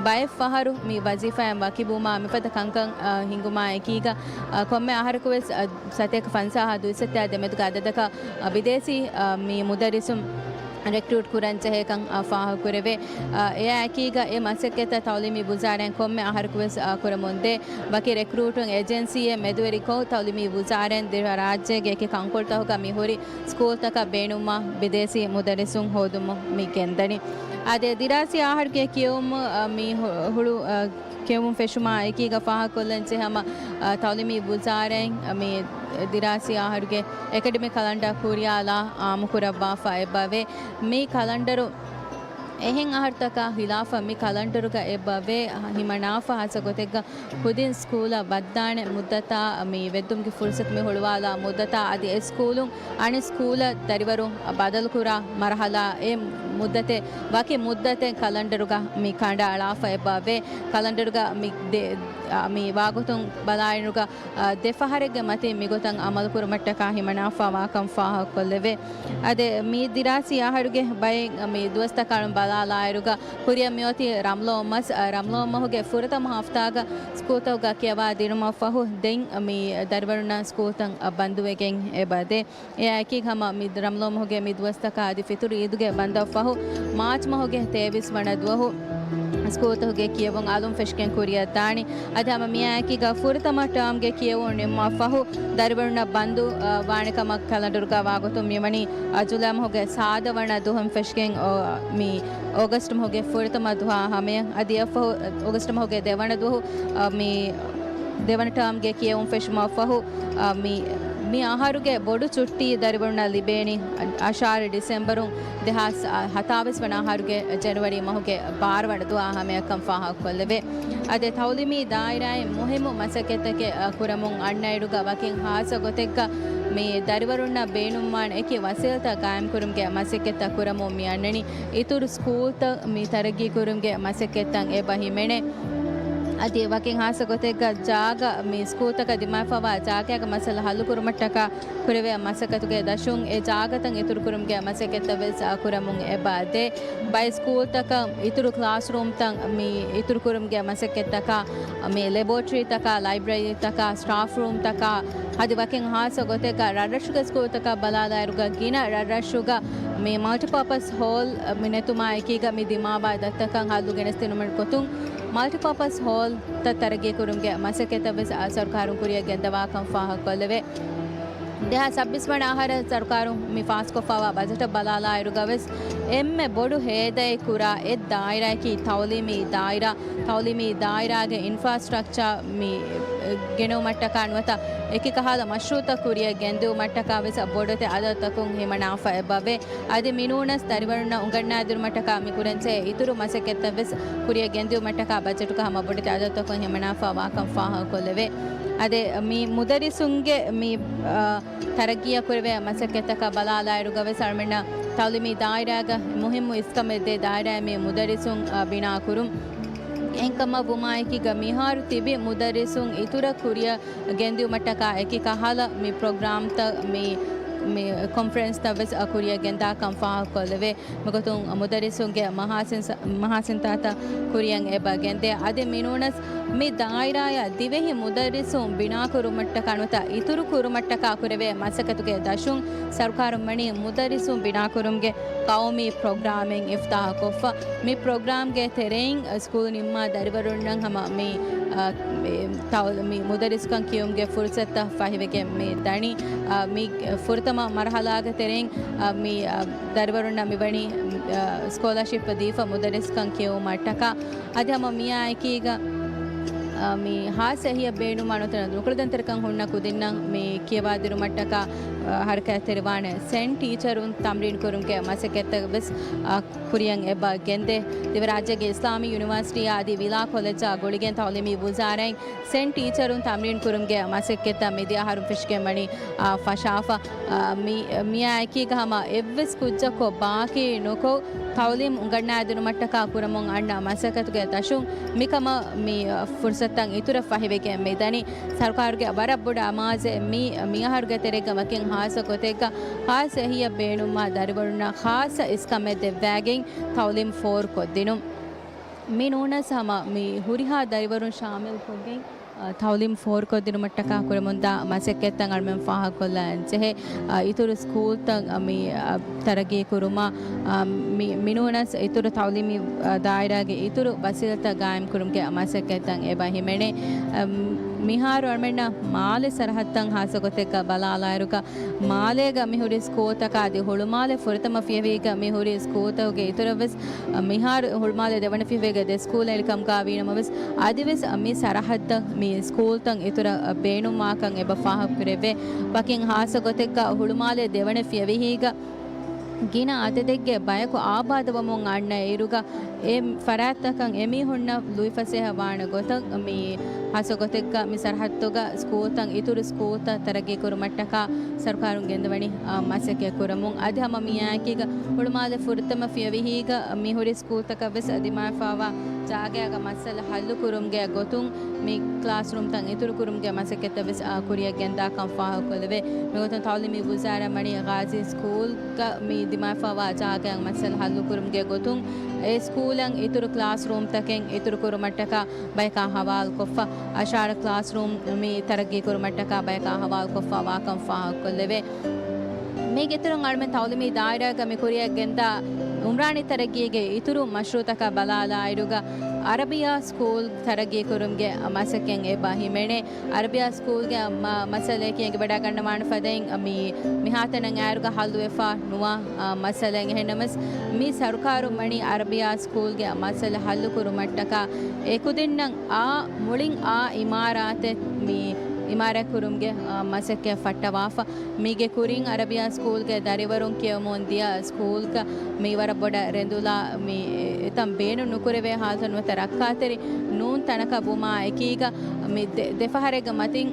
ބައެއް ފަހަރު މި ވަޒީފާއިން ވަކިވުމާ މިފަދަ ކަންކަން، އާ، ހިނގުމާ އެކީގަ، އާ، ކޮންމެ އަހަރަކު ވެސް، އާ، ސަތޭކަ ފަންސާހާ ދުއިސައްތައާ ދެމެދުގެ އަދަދަކަށް، އާ، ބިދޭސީ، އާ، މި މުދައްރިސުން ރެކްރޫޓް ކުރަން ޖެހޭކަން، އާ، ފާހަގަކުރެވޭ. އާ، އެއާއެކީގަ އެ މަސައްކަތްތައް ތައުލީމީ ވުޒާރާއިން ކޮންމެ އަހަރަކު ވެސް، އާ، ކުރަމުންދޭ. ވަކި ރެކްރޫޓުން އެޖެންސީއެއް މެދުވެރިކޮށް، ތައުލީމީ ވުޒާރާއިން ދިވެހި ރާއްޖޭގެ އެކި ކަންކޮޅުތަކުގަ މި ހުރި ސްކޫލްތަކަށް ބޭނުންވާ ބިދޭސީ މުދައްރިސުން ހޯދުމަށް މި ގެންދަނީ. އާދެ، ދިރާސީ އަހަރުގެ ކިޔެވުމު، އަ، މި ހު-، ހުޅު، އަ، ކިޔެވުން ފެށުމާ އެކީގަ ފާހަގަކޮށްލަން ޖެހޭ ހަމަ، އަ، ތައުލީމީ ވުޒާރާއިން، އަ، މި ދިރާސީ އަހަރުގެ އެކަޑަމިކް ކަލަންޑާ ކުރިޔާލާ އާއްމުކުރައްވާފަ އެބަވޭ. މި ކަލަންޑަރު އެހެން އަހަރުތަކާ ހިލާފަށް މި ކަލަންޑަރުގަ އެބަވޭ ހިމަނާފަ ހާއްސަ ގޮތެއްގަ ކުދިން ސްކޫލަށް ވައްދާނެ މުއްދަތާ، މި ވެއްދުމުގެ ފުރުސަތު މި ހުޅުވާލާ މުއްދަތާ އަދި އެ ސްކޫލުން އަނެއް ސްކޫލަށް ދަރިވަރު ބަދަލުކުރާ މަރުހަލާ އެ މުއްދަތެއް، ވަކި މުއްދަތެއް ކަލަންޑަރުގަ މި ކަނޑައަޅާފަ އެބަވޭ. ކަލަންޑަރުގަ މި ދެ-، މި ވާގޮތުން ބަލާއިރުގަ، އާ، ދެ ފަހަރެއްގެ މަތިން މިގޮތަށް އަމަލުކުރުމަށްޓަކާ ހިމަނާފަ ވާކަން ފާހަގަކޮށްލެވޭ. އަދި މި ދިރާސީ އަހަރުގެ ބައެއް މި ދުވަސްތަކަށް ބަލާލާއިރުގަ ކުރިއަށް މިއޮތީ ރަމްލޯ މަސް، އަ، ރަމްލޯ މަހުގެ ފުރަތަމަ ހަފްތާގަ ސްކޫލްތަކުގަ ކިޔަވާ ދިނުމަށްފަހު ދެން މި ދަރިވަރުންނަށް ސްކޫލްތައް ބަންދުވެގެން އެބަދޭ. އެއާއެކީ ހަމަ މި ރަމްލޯ މަހުގެ މި ދުވަސްތަކާ އަދި ފިތުރު އީދުގެ ބަންދަށްފަހު މާޗް މަހުގެ ތޭވީސް ވަނަ ދުވަހު ސްކޫލްތަކުގެ ކިޔެވުން އަލުން ފެށިގެން ކުރިއަށް ދާނީ. އަދި ހަމަ މިއާއެކީގަ ފުރަތަމަ ޓާމްގެ ކިޔެވުން ނިމުމަށްފަހު ދަރިވަރުންނަށް ބަންދު، އަ، ވާނެ ކަމަށް ކަލަންޑަރުގަ ވާގޮތުން މިވަނީ، އަ، ޖުލައި މަހުގެ ސާދަ ވަނަ ދުވަހުން ފެށިގެން، އޮ، މި އޯގަސްޓް މަހުގެ ފުރަތަމަ ދުވަހާ ހަމަޔަށް. އަދި އެއަށްފަހު އޯގަސްޓް މަހުގެ ދެވަނަ ދުވަހު، އަ، މި ދެވަނަ ޓާމްގެ ކިޔެވުން ފެށުމަށްފަހު، އަ، މި، މި އަހަރުގެ ބޮޑު ޗުއްޓީ ދަރިވަރުންނަށް ލިބޭނީ އަށާރަ ޑިސެމްބަރުން ދެހާސް ހަތާވީސް ވަނަ އަހަރުގެ ޖެނުއަރީ މަހުގެ ބާރަ ވަނަ ދުވަހާ ހަމަޔަށްކަން ފާހަގަކޮށްލެވޭ. އަދި ތައުލީމީ ދާއިރާއިން މުހިއްމު މަސައްކަތްތަކެއް، އަ، ކުރަމުން އަންނައިރުގަ ވަކިން ހާއްސަ ގޮތެއްގަ މި ދަރިވަރުންނަށް ބޭނުންވާން އެކި ވަސީލަތްތައް ގާއިމްކުރުމުގެ މަސައްކަތްތައް ކުރަމުން މި އަންނަނީ. އިތުރު ސްކޫލްތައް މި ތަރައްގީކުރުމުގެ މަސައްކަތްތައް އެބަ ހިމެނޭ. އަދި ވަކިން ހާއްސަ ގޮތެއްގަ ޖާގަ، މި ސްކޫލްތަކަށް ދިމާވެފަވާ ޖާގައިގެ މައްސަލަ ހައްލުކުރުމަށްޓަކާ ކުރެވޭ މަސައްކަތުގެ ދަށުން އެ ޖާގަތައް އިތުރުކުރުމުގެ މަސައްކަތްތައް ވެސް، އަ، ކުރަމުން އެބަ ދޭ. ބައެއް ސްކޫލްތަކަށް އިތުރު ކްލާސްރޫމްތައް މި އިތުރުކުރުމުގެ މަސައްކަތްތަކާ، މި ލެބޯޓްރީތަކާ، ލައިބްރަރީތަކާ، ސްޓާފް ރޫމްތަކާ، އަދި ވަކިން ހާއްސަ ގޮތެއްގަ ރަށްރަށުގެ ސްކޫލްތަކަށް ބަލާލާއިރުގަ ގިނަ ރަށްރަށުގަ މި މަލްޓިޕާޕަސް ހޯލް މި ނެތުމާ އެކީގަ މި ދިމާވާ ދަތިތަކަށް ހައްލު ގެނެސްދިނުމުގެ ގޮތުން މަލްޓިޕާޕަސް ހޯލްތައް ތަރައްގީކުރުމުގެ މަސައްކަތްތައް ވެސް، އާ، ސަރުކާރުން ކުރިއަށް ގެންދަވާކަން ފާހަގަކޮށްލެވޭ. ދެހާސް ސައްބީސް ވަނަ އަހަރަށް ސަރުކާރުން މި ފާސްކޮށްފައިވާ ބަޖެޓަށް ބަލާލާއިރުގަ ވެސް އެންމެ ބޮޑު ހޭދައެއް ކުރާ އެއް ދާއިރާއަކީ ތައުލީމީ ދާއިރާ. ތައުލީމީ ދާއިރާގެ އިންފްރާސްޓްރަކްޗާ މި ގެނެވުމަށްޓަކާ ނުވަތަ އެކި ކަހަލަ މަޝްރޫއުތައް ކުރިއަށް ގެންދިއުމަށްޓަކާ ވެސް ބޮޑެތި އަދަދުތަކުން ހިމަނާފަ އެބަވޭ. އަދި މިނޫނަސް ދަރިވަރުންނަށް އުނގަންނާދިނުމަށްޓަކާ މި ކުރަންޖެހޭ އިތުރު މަސައްކަތްތައް ވެސް ކުރިއަށް ގެންދިއުމަށްޓަކާ ބަޖެޓުގަ ހަމަ ބޮޑެތި އަދަދުތަކުން ހިމަނާފަ ވާކަން ފާހަގަކޮށްލެވޭ. އަދި މި މުދައްރިސުންގެ މި، އާ، ތަރައްގީއަށް ކުރެވޭ މަސައްކަތްތަކަށް ބަލާލާއިރުގަ ވެސް އަޅުމެންނަށް ތައުލީމީ ދާއިރާގަ މުހިއްމު އިސްކަމެއް ދޭ ދާއިރާއެއް މި މުދައްރިސުން، އާ، ބިނާކުރުން. އެހެންކަމަށް ވުމާއެކީގަ މިހާރު ތިބި މުދައްރިސުން އިތުރަށް ކުރިއަށް ގެންދިއުމަށްޓަކާ އެކި ކަހަލަ މި ޕްރޮގްރާމްތައް މި، މި ކޮންފަރެންސްތައް ވެސް ކުރިއަށް ގެންދާކަން ފާހަގަކޮށްލެވޭ. މިގޮތުން މުދައްރިސުންގެ މަހާސިން-، މަހާސިންތާތައް ކުރިއަށް އެބަ ގެންދޭ. އަދި މިނޫނަސް މި ދާއިރާއަށް ދިވެހި މުދައްރިސުން ބިނާކުރުމަށްޓަކާ ނުވަތަ އިތުރު ކުރުމަށްޓަކާ ކުރެވޭ މަސައްކަތުގެ ދަށުން ސަރުކާރުން ވަނީ މުދައްރިސުން ބިނާކުރުމުގެ ޤައުމީ ޕްރޮގްރާމެއް އިފްތާހުކޮށްފަ. މި ޕްރޮގްރާމްގެ ތެރެއިން ސްކޫލް ނިންމާ ދަރިވަރުންނަށް ހަމަ މި، އަ، މި ތައު-، މި މުދައްރިސުކަން ކިޔުމުގެ ފުރުސަތުތައް ފަހިވެގެން މި ދަނީ. އާ، މި ފުރަތަމަ މަރުހަލާގެ ތެރެއިން، އާ، މި، އާ، ދަރިވަރުންނަށް މިވަނީ، އާ، ސްކޮލަރޝިޕް ދީފަ މުދައްރިސްކަން ކިޔެވުމަށްޓަކާ. އަދި ހަމަ މިއާ އެކީގަ، އާ، މި ހާއްސަ އެހީއަށް ބޭނުންވާ ނުވަތަ ނުކުޅަދަންތެރިކަން ހުންނަ ކުދިންނަށް މި ކިޔަވާދިނުމަށްޓަކާ، އާ، ހަރަކާތްތެރިވާނެ ސެން ޓީޗަރުން ތަމްރީން ކުރުމުގެ މަސައްކަތްތައް ވެސް، އާ، ކުރިޔަށް އެބަ ގެންދޭ. ދިވެހިރާއްޖޭގެ އިސްލާމީ ޔުނިވާސިޓީއާ އަދި ވިލާ ކޮލެޖާ ގުޅިގެން ތައުލީމީ ވުޒާރާއިން ސެން ޓީޗަރުން ތަމްރީން ކުރުމުގެ މަސައްކަތްތައް މިދިޔަ އަހަރުން ފެށިގެން ވަނީ، އާ، ފަށާފަ. އާ، މި، މިއާ އެކީގަ ހަމަ އެއްވެސް ކުއްޖަކު ބާކީ ނުކޮށް، ތައުލީމް އުނގަންނާދިނުމަށްޓަކާ ކުރަމުން އަންނަ މަސައްކަތުގެ ދަށުން މިކަމަށް މި، އާ، ފުރުސަތުތައް އިތުރަށް ފަހިވެގެން މިދަނީ. ސަރުކާރުގެ ވަރަށް ބޮޑު އަމާޒެއް މި، މިއަހަރުގެ ތެރޭގަ ވަކިން ހާއްސަ ގޮތެއްގަ ހާއްސަ އެހީއަށް ބޭނުންވާ ދަރިވަރުންނަށް ހާއްސަ އިސްކަމެއް ދެއްވާގެން ތައުލީމް ފޯރުކޮށްދިނުން. މި ނޫނަސް ހަމަ މި ހުރިހާ ދަރިވަރުން ޝާމިލްކޮށްގެން، އަ، ތައުލީމް ފޯރުކޮށްދިނުމަށްޓަކާ ކުރަމުންދާ މަސައްކަތްތައް އަޅުމެން ފާހަގަކޮށްލަން ޖެހޭ. އަ، އިތުރު ސްކޫލްތައް، އަ، މި، އަ، ތަރައްގީ ކުރުމަށް، އަ، މި، މި ނޫނަސް އިތުރު ތައުލީމީ، އަ، ދާއިރާގެ އިތުރު ވަސީލަތްތައް ގާއިމް ކުރުމުގެ މަސައްކަތްތައް އެބަ ހިމެނޭ. އަ، މިހާރު އަޅުމެންނަށް މާލެ ސަރަހައްދަށް ހާއްސަ ގޮތެއްގަ ބަލާލާއިރުގަ، މާލޭގަ މިހުރި ސްކޫލްތަކާ އަދި ހުޅުމާލެ ފުރަތަމަ ފިޔަވީގަ މިހުރި ސްކޫލްތަކުގެ އިތުރަށްވެސް، މިހާރު ހުޅުމާލެ ދެވަނަ ފިޔަވީގަ ދެ ސްކޫލް އެޅިކަމުގަ ވީނަމަވެސް، އަދިވެސް މި ސަރަހައްދަށް މި ސްކޫލްތައް އިތުރަށް ބޭނުންވާކަން އެބަ ފާހަގަކުރެވޭ. ވަކިން ހާއްސަ ގޮތެއްގަ ހުޅުމާލެ ދެވަނަ ފިޔަވިހީގަ ގިނަ އަދަދެއްގެ ބަޔަކު އާބާދަވަމުން އަންނަ އިރުގަ، އެ ފަރާތްތަކަށް އެމީހުންނަށް ލުއިފަސޭހަ ވާނެ ގޮތަށް، މި ހާއްސަ ގޮތެއްގަ މި ސަރަހައްދުގަ ސްކޫލްތައް އިތުރު ސްކޫލްތައް ތަރައްގީ ކުރުމަށްޓަކާ ސަރުކާރުން ގެންދަވަނީ، އާ، މަސައްކަތް ކުރަމުން. އަދި ހަމަ މިއާއެކީގަ ހުޅުމާލެ ފުރަތަމަ ފިޔަވިހީގަ މި ހުރި ސްކޫލްތަކަށް ވެސް ދިމާވެފައިވާ ޖާގައިގަ މައްސަލަ ހައްލު ކުރުމުގެ ގޮތުން މި ކްލާސްރޫމްތައް އިތުރު ކުރުމުގެ މަސައްކަތްތައް ވެސް، އާ، ކުރިއަށް ގެންދާކަން ފާހަގަކޮށްލެވޭ. މިގޮތުން ތައުލީމީ ވުޒާރާ ވަނީ ޣާޒީ ސްކޫލްގަ މި ދިމާވެފައިވާ ޖާގައަށް މައްސަލަ ހައްލު ކުރުމުގެ ގޮތުން އެ ސްކޫލަށް އިތުރު ކްލާސްރޫމްތަކެއް އިތުރު ކުރުމަށްޓަކާ ބަޔަކާ ހަވާލުކޮށްފަ، އަށާރަ ކްލާސްރޫމް މި ތަރައްގީ ކުރުމަށްޓަކާ ބަޔަކާ ހަވާލުކޮށްފަ ވާކަން ފާހަގަކޮށްލެވޭ. މީގެ އިތުރުން އަޅުމެން ތައުލީމީ ދާއިރާގަ މި ކުރިއަށް ގެންދާ އުމްރާނީ ތަރައްގީގެ އިތުރު މަޝްރޫއުތަކަށް ބަލާލާއިރުގަ، އަރަބިޔާ ސްކޫލް ތަރައްގީ ކުރުމުގެ މަސައްކަތް އެބަ ހިމެނޭ. އަރަބިޔާ ސްކޫލްގެ މަ-، މައްސަލައަކީ އެނގިވަޑައިގަންނަވާނެ ފަދައިން މި މިހާތަނަށް އައިރުގަ ހައްލުވެފަ ނުވާ، އާ، މައްސަލައެއް. އެހެންނަމަވެސް، މި ސަރުކާރުން ވަނީ އަރަބިޔާ ސްކޫލްގެ މައްސަލަ ހައްލު ކުރުމަށްޓަކާ އެކުދިންނަށް އާ މުޅިން އާ އިމާރާތެއް މި އިމާރާތް ކުރުމުގެ، އާ، މަސައްކަތް ފައްޓަވާފަ. މީގެ ކުރިން އަރަބިޔާ ސްކޫލްގެ ދަރިވަރުން ކިޔަވަމުން ދިޔަ ސްކޫލްގަ މީ ވަރަށް ބޮޑަށް ރެނދުލާ މި އެތަން ބޭނުން ނުކުރެވޭ ހާލަތުން ނުވަތަ ރައްކާތެރި ނޫން ތަނަކަށް ވުމާ އެކީގަ، މި ދެ-، ދެފަހަރެއްގެ މަތިން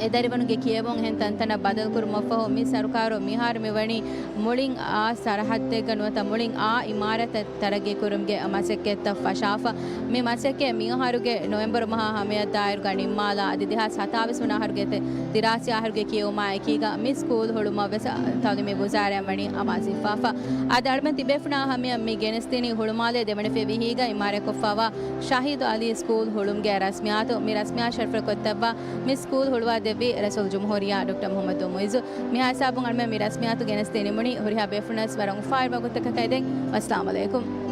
އެ ދަރިވަރުންގެ ކިޔެވުން އެހެން ތަންތަނަށް ބަދަލުކުރުމަށްފަހު، މި ސަރުކާރު މިހާރު މިވަނީ މުޅިން އާ ސަރަހައްދެއްގަ ނުވަތަ މުޅިން އާ އިމާރާތެއް ތަރައްގީ ކުރުމުގެ މަސައްކަތްތައް ފަށާފަ. މި މަސައްކަތް މިއަހަރުގެ ނޮވެމްބަރު މަހާ ހަމަޔަށް ދާއިރުގަ ނިންމާލާ އަދި ދެހާސް ހަތާވީސް ވަނަ އަހަރުގެ ތެ-، ދިރާސީ އަހަރުގެ ކިޔެވުމާ އެކީގަ މި ސްކޫލް ހުޅުމަށް ވެސް ތައުލީމީ ވުޒާރާއިން ވަނީ އަމާޒުވެފަ. އަދި އަޅުމެން ތިބޭފުޅާ ހަމަޔަށް މި ގެނެސްދިނީ ހުޅުމާލޭ ދެވަނަ ފިޔަވިހީގަ އިމާރާތްކޮށްފައިވާ ޝަހީދު އަލީ ސްކޫލް ހުޅުމުގެ ރަސްމިއްޔާތު. މި ރަސްމިއްޔާ ޝަރަފުވެރިކޮށްދެއްވާ މި ސްކޫލް ހުޅުވާދެއްވީ ރައީސުލްޖުމްހޫރިއްޔާ ޑޮކްޓަރ މުޙައްމަދު މުޢިއްޒު. މިހާ ހިސާބުން އަޅުމެން މި ރަސްމިއްޔާތު ގެނެސްދީ ނިމުނީ. ހުރިހާ ބޭފުޅުންނަށް ވަރަށް އުފާވެރިވާ ގޮތަކަށް ކައިދެން. ވައްސަލާމް ޢަލައިކުމް.